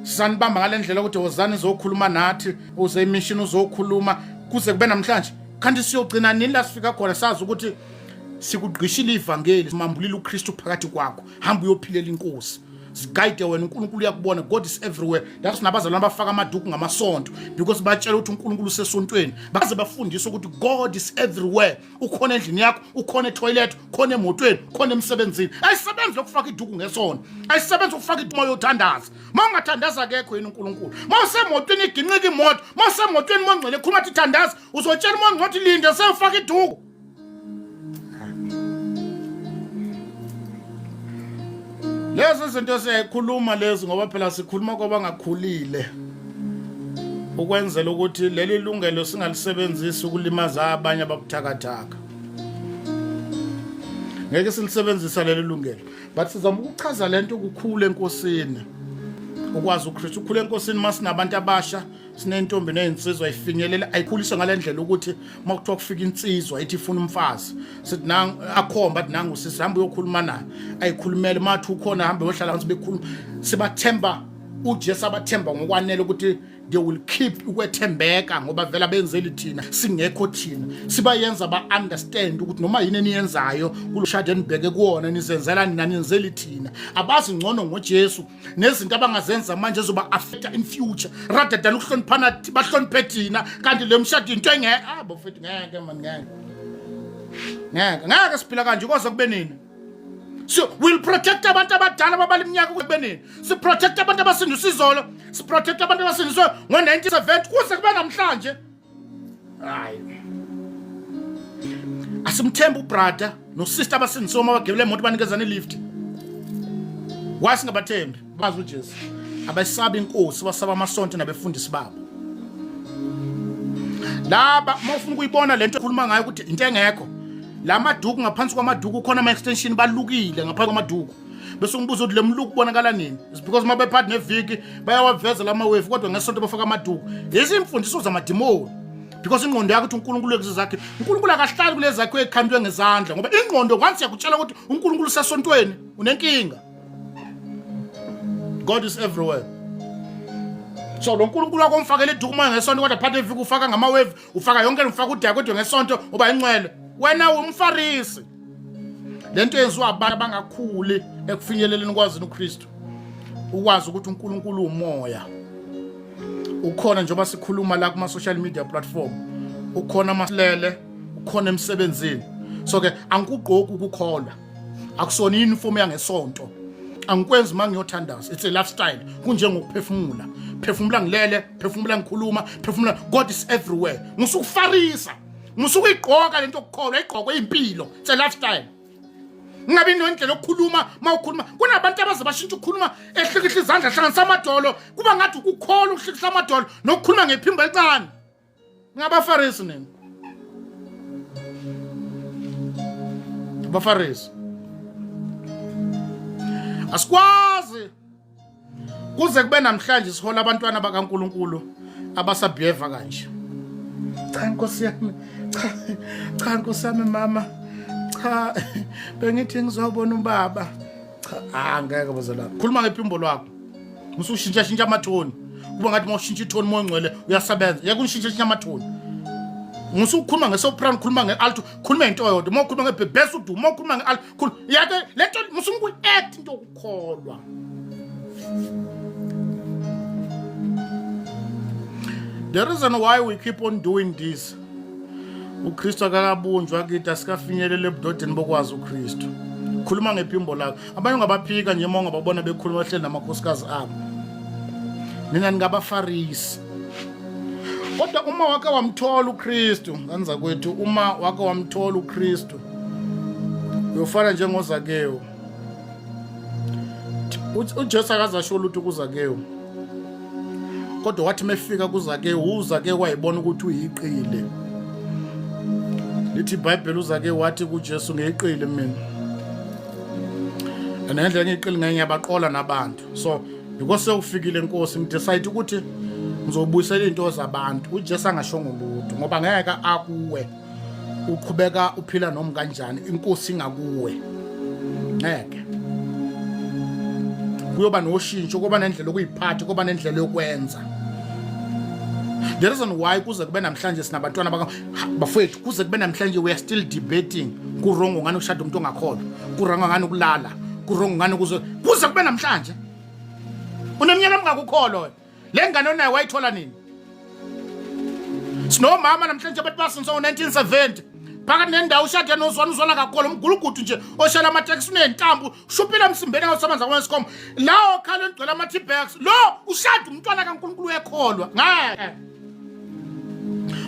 sisanibamba ngale ndlela ukuthi wozani izokhuluma nathi, uze emission uzokhuluma kuze kube namhlanje. Kanti siyogcina nini la sifika khona sazi ukuthi sikugqishile ivangeli, simambulile uKristu phakathi kwakho, hamba uyophilela inkosi. Zigayide wena, uNkulunkulu uyakubona. God is everywhere. That's nabazalwane abafaka amaduku ngamasonto because batshela ukuthi uNkulunkulu usesontweni. Baze bafundiswe ukuthi God is everywhere, ukhona endlini yakho, ukhona etoilet, ukhona emotweni, ukhona emsebenzini. Ayisebenzi lokufaka iduku ngesonto, ayisebenzi ukufaka iduku uma uyothandaza. Uma ungathandaza akekho yini uNkulunkulu? Uma usemotweni iginqika imoto, uma usemotweni mongcwele khuluma athi thandaza, uzotshela umongcwele ukuthi linde sewufaka iduku. Lezi zinto siyayikhuluma lezi ngoba phela sikhuluma kwabangakhulile ukwenzela ukuthi leli lungelo singalisebenzisi ukulimaza abanye ababuthakathaka. Ngeke silisebenzisa leli lungelo, but sizama ukuchaza lento ukukhula enkosini, ukwazi uKristu ukhula enkosini. Masinabantu abasha sinentombi nezinsizwa ifinyelela ayikhuliswe ngalendlela ukuthi uma kuthiwa kufika insizwa ithi ifuna umfazi sithi nangu akhomba athi nangu sisi hamba uyokhuluma naye, ayikhulumele mathi ukhona hambe uyohlala phansi bekhuluma. Sibathemba uJesu, abathemba ngokwanele ukuthi they will keep ukwethembeka ngoba vele abenzeli thina singekho thina. Sibayenza ba-understand ukuthi noma yini eniyenzayo kulo shado enibheke kuwona nizenzela nina, nenzeli thina. Abazi ngcono ngoJesu nezinto abangazenza manje ezoba affecta in future rather than ukuhloniphana bahloniphe thina. Kanti le mshado into engeke, ah bafethu, ngeke man, ngeke ngeke ngeke siphila kanje koze kube nini. So we'll protect abantu abadala ababala iminyaka kube nini. Siprotect abantu abasindiswa izolo, siprotect abantu abasindiswe ngo-1970 kuze kube namhlanje. Hayi. Asimthembi ubrother nosister abasindiswe uma bagibele imoto banikezana ilift. Why singabathembi? Bazi uJesu. Abasabi inkosi, basaba amasonto nabefundisi babo. Laba uma ufuna ukuyibona lento ekhuluma ngayo ukuthi into engekho la maduku ngaphansi kwamaduku khona ama extension balukile ngaphansi kwamaduku bese ungibuza ukuthi le mluku kubonakala nini is because uma bephathi neviki bayawaveza la mawefu kodwa ngesonto bafaka amaduku lezi imfundiso zamadimoni because ingqondo yakho ukuthi uNkulunkulu kulezi zakhe uNkulunkulu akahlali kulezi zakhe ekhandwe ngezandla ngoba ingqondo once yakutshela ukuthi uNkulunkulu usesontweni unenkinga God is everywhere so lo nkulunkulu wakho umfakele iduku uma ngesonto kodwa phakathi eviki ufaka ngamawevu ufaka yonke ufaka udaka kodwa ngesonto uba ingcwele wena umfarisi lento yenziwa abantu abangakhuli ekufinyeleleni kwazini uKristu ukwazi ukuthi uNkulunkulu umoya ukhona njengoba sikhuluma la kuma social media platform ukhona masilele ukhona emsebenzini so ke angikugqoki ukukholwa akusona uniform yangesonto angikwenzi uma ngiyothandaza it's a lifestyle kunjengokuphefumula phefumula ngilele phefumula ngikhuluma phefumula god is everywhere ngisukufarisa ngisukuyigqoka lento yokukholwa igqokwe impilo it's a lifestyle ngingabi nendlela yokukhuluma uma ukhuluma kunabantu abaze bashintsha ukukhuluma ehlikihla izandla hlanganisa amadolo kuba ngathi ukukholwa ukuhlikihla amadolo nokukhuluma ngephimbo elincane Ngabafarisi nina. Abafarisi. Asikwazi kuze kube namhlanje sihola abantwana bakaNkuluNkulu abasabheva kanje. Cha Nkosi yami, cha cha Nkosi yami mama. Cha bengithi ngizobona ubaba. Cha ah ngeke bazalwane. Khuluma ngephimbo lwakho. Usushintsha shintsha amathoni. Kuba ngathi uma ushintsha ithoni moya ongcwele uyasebenza. Yeke unishintsha shintsha amathoni. Musukhuluma ngesoprano khuluma ngealto khuluma into yodwa. Uma ukhuluma ngebhebhesa udumo, uma ukhuluma ngealto khuluma. Yeke lento musukuyi-act into yokukholwa. The reason why we keep on doing this uKristu akakabunjwa kithi asikafinyelele ebudodeni bokwazi uKristu khuluma ngephimbo lakho abanye ungabaphika nje uma ungababona bekhuluma bahleli namakhosikazi abo nina ningabafarisi kodwa uma wake wamthola uKristu nganza kwethu uma wake wamthola uKristu uyofana njengoZakewu uJesu akazasho lutho kuZakewu kodwa wathi mefika kuZakewu uZakewu wayebona ukuthi uyiqile lithi iBhayibheli uZakewu wathi kuJesu ngiyiqile mina and ngendlela engiyiqile ngayo ngiyabaqola nabantu so because sewufikile inkosi ngidecide ukuthi ngizobuyisela izinto zabantu uJesu angashongo lutho ngoba ngeke akuwe uqhubeka uphila noma kanjani inkosi ingakuwe ngeke kuyoba noshintsho kuba nendlela yokuyiphatha kuba nendlela yokwenza the reason why kuze kube namhlanje sinabantwana baka bafowethu kuze kube namhlanje we are still debating kurongo ngani ukushada umuntu ongakholwa kurongo ngani ukulala kurongo ngani kuze kuze kube namhlanje uneminyaka emingakukholwa le ngane onayo wayithola nini sinomama namhlanje abantu basindiswa ngo-1970 phakathi nendawo ushade nozwana uzwana kakhulu umgulugudu nje oshela amatekisi unentambo ushupile emsimbeni awusebenza kwesikhoma lawo khala engigcwele ama-t-bags lo ushade umntwana kankulunkulu uyekholwa ngeke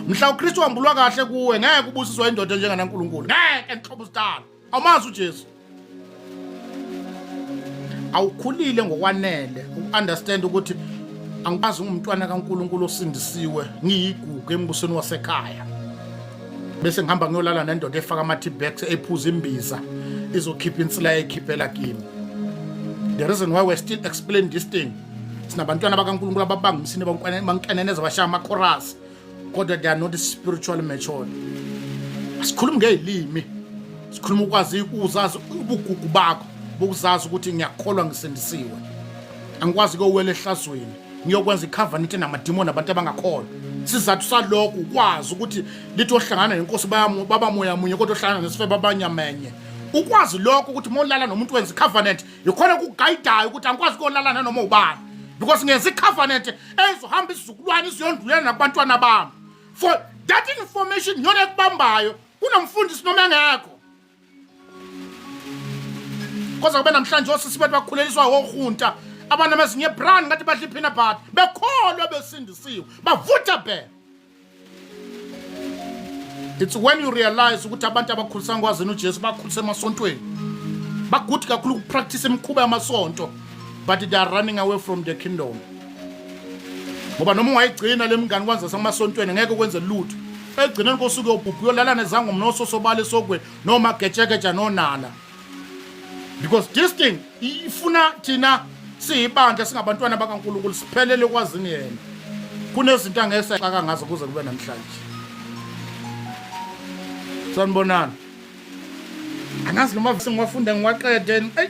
mhla ukristu wambulwa kahle kuwe ngeke ubusiswa indoda enjenganankulunkulu ngeke nhlobo sidala awumazi uJesu awukhulile ngokwanele ukunderstand ukuthi angikwazi ngumntwana kaNkuluNkulu osindisiwe ngiyigugu embusweni wasekhaya bese ngihamba ngiyolala nendoda efaka ama-T-bags ephuza imbiza izokhipha insila eyikhiphela kimi the reason why we're still explaining this thing sinabantwana bakaNkulunkulu ababanga umsini bankeneneza bashaya amakhorasi kodwa they are not spiritually matured asikhulumi ngey'limi sikhuluma ukwazi uzazi ubugugu bakho bokuzazi ukuthi ngiyakholwa ngisindisiwe angikwazi kuyowela ehlazweni ngiyokwenza icovenant namadimoni abantu abangakholwa sizathu salokho ukwazi ukuthi lithi ohlangana nenkosi baba moya munye kodwa ohlangana nesifebe abanyamenye ukwazi lokho ukuthi uma ulala nomuntu wenza icovenant yikhona kugayidayo ukuthi angikwazi kuyolala nanoma ubani because ngenza icovenant ezohamba isizukulwane iziyondlulela nakubantwana bami for that information iyona ekubambayo kunomfundisi noma engekho Kodwa kube namhlanje osisi bethu bakhuleliswa wohunta abanamazinyo ebrown ngathi badla ipeanut butter, bekholwa besindisiwe, bavutha bhe. It's when you realize ukuthi abantu abakhuliswa ngwazini uJesu bakhulisa emasontweni. Bagude kakhulu ukupractice imikhuba yamasonto, but they are running away from the kingdom. Ngoba noma ungayigcina le mngani kwanza semasontweni ngeke kwenze lutho. Egcineni kosuku uyobhubha uyolala nezangoma nososobala esogweni noma getshekeja nonala. Because this thing ifuna thina siyibandla singabantwana bakaNkulunkulu siphelele kwazini yena. Kunezinto angeke saxaka ngazo kuze kube namhlanje. Sanibonani. Angazi noma vese ngiwafunda ngiwaqede. Ey.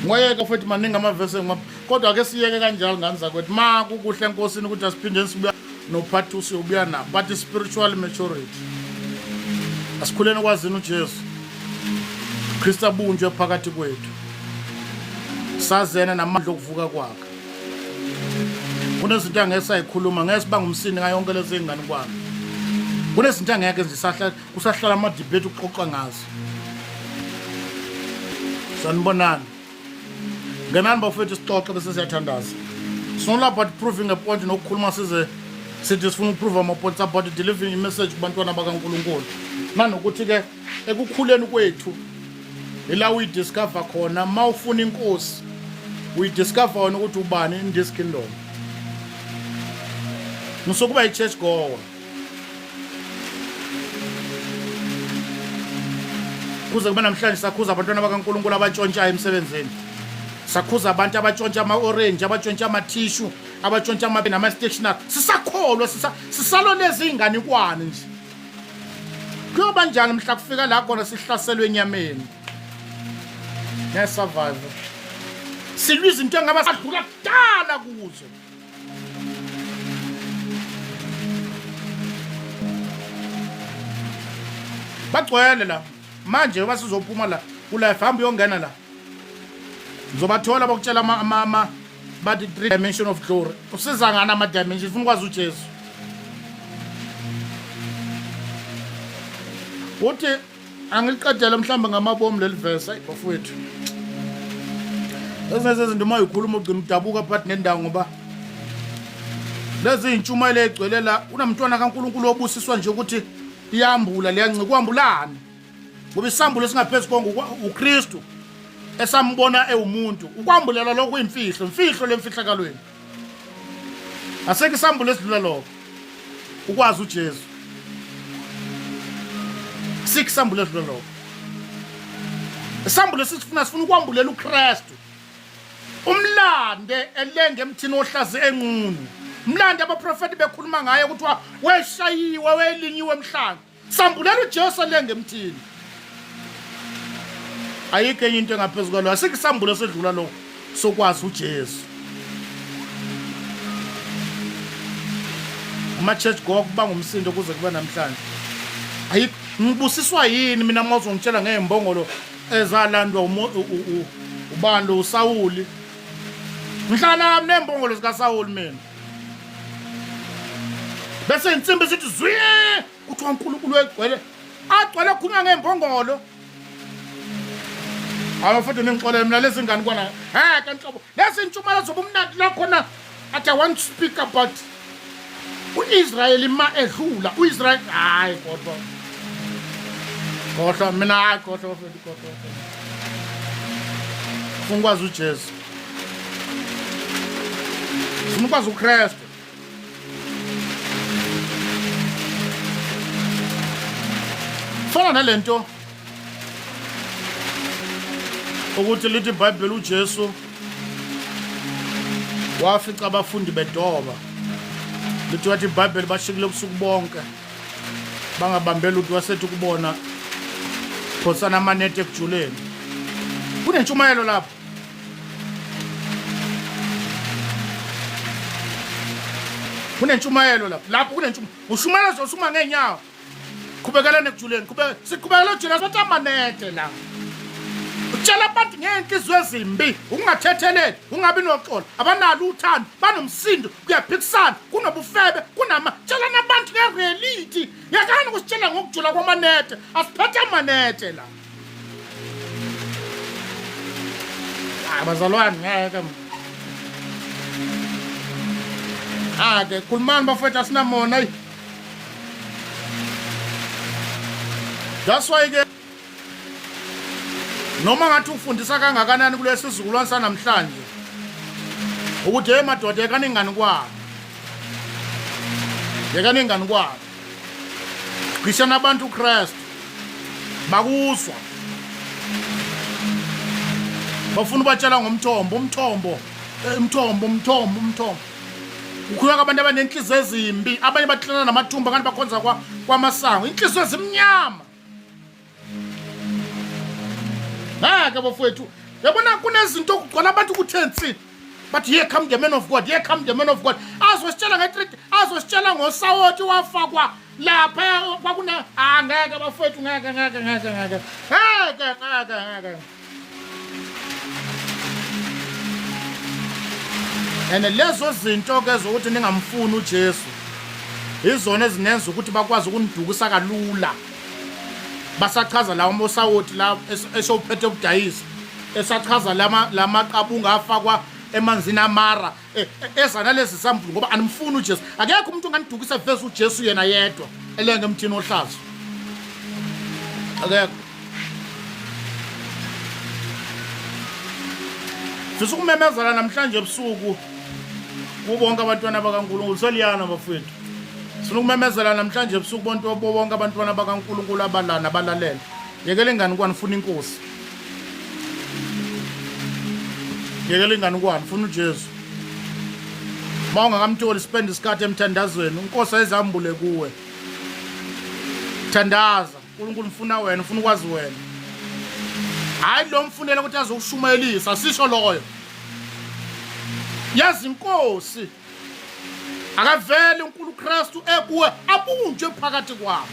Ngiwayeka futhi maningi amavese ngiwa kodwa ke siyeke kanjalo ngani zakwethu. Ma kukuhle enkosini ukuthi asiphinde sibuya no part 2 siyobuya na but spiritual maturity. Asikhuleni kwazini uJesu. Kristu abunjwe phakathi kwethu. Sazena namandla okuvuka kwakhe. Kunezinto angeke sayikhuluma, ngeke sibanga umsini ngayo yonke lezi ngane kwami. Kunezinto angeke nje sahla kusahlala ama debate ukuxoxa ngazo. Sanibonani. Ngenani bafethu sixoxe bese siyathandaza. It's not about proving a point nokukhuluma size sithi sifuna ukuprove ama points about delivering a message kubantwana bakaNkulunkulu. Nanokuthi ke ekukhuleni kwethu ila uyidiscover khona uma ufuna inkosi uyidiscover wena ukuthi ubani in this kingdom. Musokuba i-church goer. Kuze kube namhlanje sakhuza abantwana bakaNkulunkulu abatshontshayo emsebenzini. Sakhuza abantu abatshontsha ama-orange, abatshontsha ama-tissue, abatshontsha ama nama-stationary. Sisakholwa sisaloleza iy'nganekwane nje. Kuyoba njani mhla kufika la khona sihlaselwe enyameni? Ngeke survive. Silwa izinto engaba sadlula kudala kuzo. Bagcwele la. Manje ngoba sizophuma la kulife hamba uyongena la. Ngizobathola bakutshela ama ama ama bathi three dimension of glory. Usiza ngani ama dimension? Ufuna ukwazi uJesu. Uthi angiliqedele mhlawumbe ngamabomu leli verse ayi bafowethu. Ezinye zezinto uma uyikhuluma ugcina udabuka phakathi nendawo ngoba lezi iy'ntshumayelo ey'gcwele la unamntwana kaNkulunkulu obusiswa nje ukuthi iyambula leyancika kwambulani ngoba isambulo esingaphezu konke uKristu esambona ewumuntu ukwambulela lokho kuyimfihlo imfihlo lemfihlakalweni asekho isambulo esidlula lokho ukwazi uJesu sikho isambulo esidlula lokho isambulo esifuna sifuna ukwambulela uKristu umlande elenge emthini ohlaze enqunu mlande abaprofeti bekhuluma ngaye kuthiwa weshayiwe welinyiwe emhlane Sambulela uJesu alenge emthini. Ayikho enye into engaphezu kwalo. Asikho isambulo esedlula lokho sokwazi uJesu. Ama-church goer kuba ngumsindo kuze kube namhlanje. Ayikho ngibusiswa yini mina uma uzongitshela ngey'mbongolo ezalandwa ubani lo uSawuli. Ngihlala ney'mbongolo zikaSawuli mina. Bese insimbi sithi zwi kuthiwa uNkulunkulu wegcwele agcwele khuluma ngembongolo hayi futhi ningixolele mina lezi ngane kwana heke nhlobo lezi ntshumayelo zobumnandi la khona athi I want to speak about u-Israyeli ma edlula u-Israyeli hayi kodwa khohlwa mina hayi khohlwa futhi khohlwa funa ukwazi uJesu funa ukwazi uKristu Fana nalento ukuthi lithi iBhayibheli uJesu wafica abafundi bedoba lithi wathi iBhayibheli bashikile ubusuku bonke bangabambe lutho wasethi kubona phosana amanethe ekujuleni kunentshumayelo lapho Kunentshumayelo lapho. Lapho kunentshumayelo. Ushumayela zosuma ngeenyawo. Qhubekelani ekujuleni. Qhubeka. Siqhubekela ekujuleni sothi amanethe la. Utshela abantu ngeenhliziyo ezimbi, ukungathetheleli, ungabi noxolo, abanalo uthando, banomsindo, kuyaphikisana, kunobufebe, kunama. Tshelani abantu ngereality. Yekani ukusitshela ngokujula kwamanethe. Asiphethe amanethe la. Ah bazalwane ngeke. Ah ke khulumani bafethu asinamona ayi. That's why ke noma ngathi ufundisa kangakanani kulesi sizukulwane sanamhlanje ukuthi hey madoda yekani ingane kwabo yekani ingane kwabo gqishana abantu uKristu bakuzwa bafuna ubatshela ngomthombo umthombo eh, umthombo umthombo umthombo kukhuleka abantu abanenhliziyo ezimbi abanye bahlala namathumba kanti bakhonza kwamasango inhliziyo ezimnyama ngeke bafowethu yabona kunezinto kugcwala abantu kuthe nsi but here come the man of god here come the man of god azositshela nge-treat azositshela ngosawoti wafakwa lapha kwakuna ah ngeke bafowethu ngeke ngeke ngeke ngeke ngeke ngeke ngeke and lezo zinto ke zokuthi ningamfuni uJesu izona ezinenza ukuthi bakwazi ukunidukisa kalula basachaza lawo mosawoti la esewuphethe ukudayisa esachaza lama lamaqabunga afakwa emanzini amara e, e, eza nalezi sambulo ngoba animfuni uJesu akekho umuntu onganidukisa vese uJesu yena yedwa elenge emthini ohlazo akekho Fisa ukumemezela namhlanje ebusuku kubonke abantwana bakaNkulunkulu seliyana bafowethu. Sifuna ukumemezela namhlanje ebusuku bonke bonke abantwana bakaNkulunkulu abalana abalalele. Yekela ingane kwani funa inkosi. Yekela ingane kwani funa uJesu. Uma ungakamtholi spend isikhathi emthandazweni inkosi ayizambule kuwe. Thandaza. uNkulunkulu ufuna wena ufuna ukwazi wena hayi lo mfunela ukuthi azokushumayelisa sisho loyo yazi inkosi akavele uNkulunkulu Kristu ekuwe abunjwe phakathi kwabo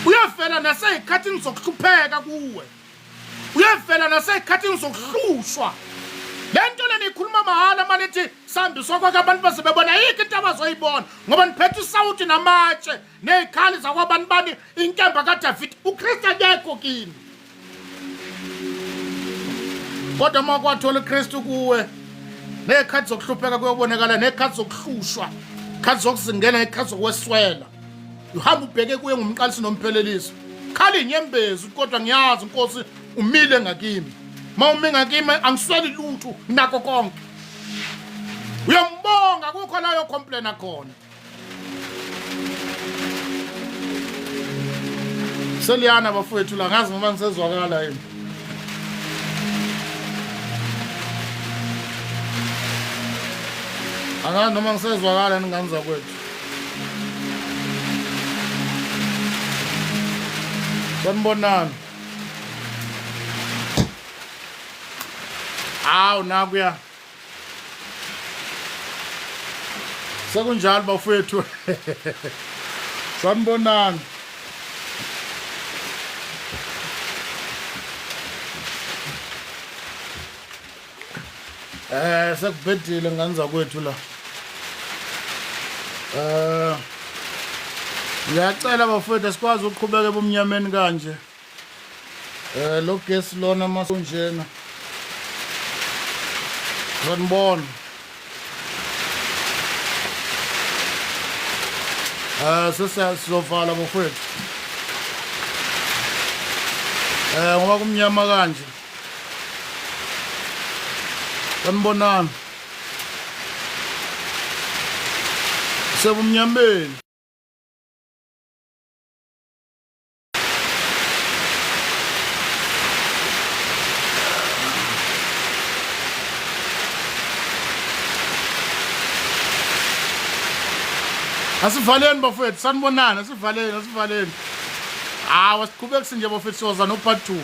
uyavela naseyikhathini zokuhlupheka kuwe uyavela naseyikhathini zokuhlushwa le nto lena ikhuluma mahhala uma nithi sihambiswa kwakhe abantu baze bebona ayikho into abazoyibona ngoba niphethe isawuti namatshe nezikhali zakwabani bani inkemba kaDavid uKristu akekho kini kodwa uma kwathola uKristu kuwe nezikhathi zokuhlupheka kuyobonakala nezikhathi zokuhlushwa ikhathi zokuzingela nezikhathi zokweswela uhamba ubheke kuye ngumqalisi nomphelelisi khala inyembezi kodwa ngiyazi inkosi umile ngakimi uma ume ngakimi angisweli lutho nginako konke uyambonga kukho la yocomplaina khona Seliyana bafowethu la ngazi noma ngisezwakala yini. Angazi noma ngisezwakala ningane zakwethu. Sanibonani. Hawu nakuya. Sekunjalo bafowethu. Sanibonani. Eh sekubhedile ngane zakwethu la. Eh Ngiyacela bafowethu asikwazi ukuqhubeka ebumnyameni kanje. Eh lo gesi lona masunjena. Sanibona. Eh sesizovala bafowethu. Eh ngoba kumnyama kanje. Sanibonani. Sebumnyameni. Asivaleni bafowethu sanibonani asivaleni asivaleni. Hawu asiqhubekisi nje bafowethu siyoza no part 2.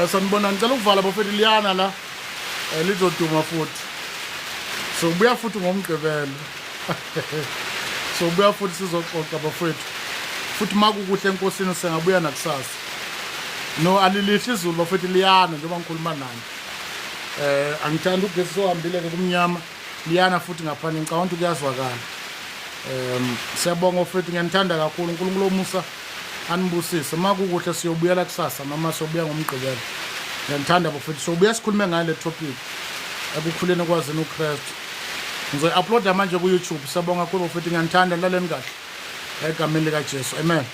Eh sanibonani ngicela ukuvala bafowethu liyana la. Eh lizoduma futhi. Sobuya futhi ngomgqibelo. Sobuya futhi sizoxoxa bafowethu. Futhi makukuhle enkosini sengabuya nakusasa. No alilihle izulu bafowethu liyana njengoba ngikhuluma nani. Eh angithandi ugesi sohambile ke kumnyama liyana futhi ngaphandle ngicabanga ukuthi kuyazwakala. Siyabonga bafowethu ngiyanithanda kakhulu uNkulunkulu omusa anibusise. Makukuhle siyobuyela kusasa noma siyobuya ngomgqibelo. Ngiyanithanda bafethu. So buya sikhulume ngayo le topic ekukhuleni kwazini uKristu. Ngizoyi-uploada manje ku-YouTube. Siyabonga kakhulu bafethu, ngiyanithanda, nilaleni kahle. Egameni likaJesu. Amen.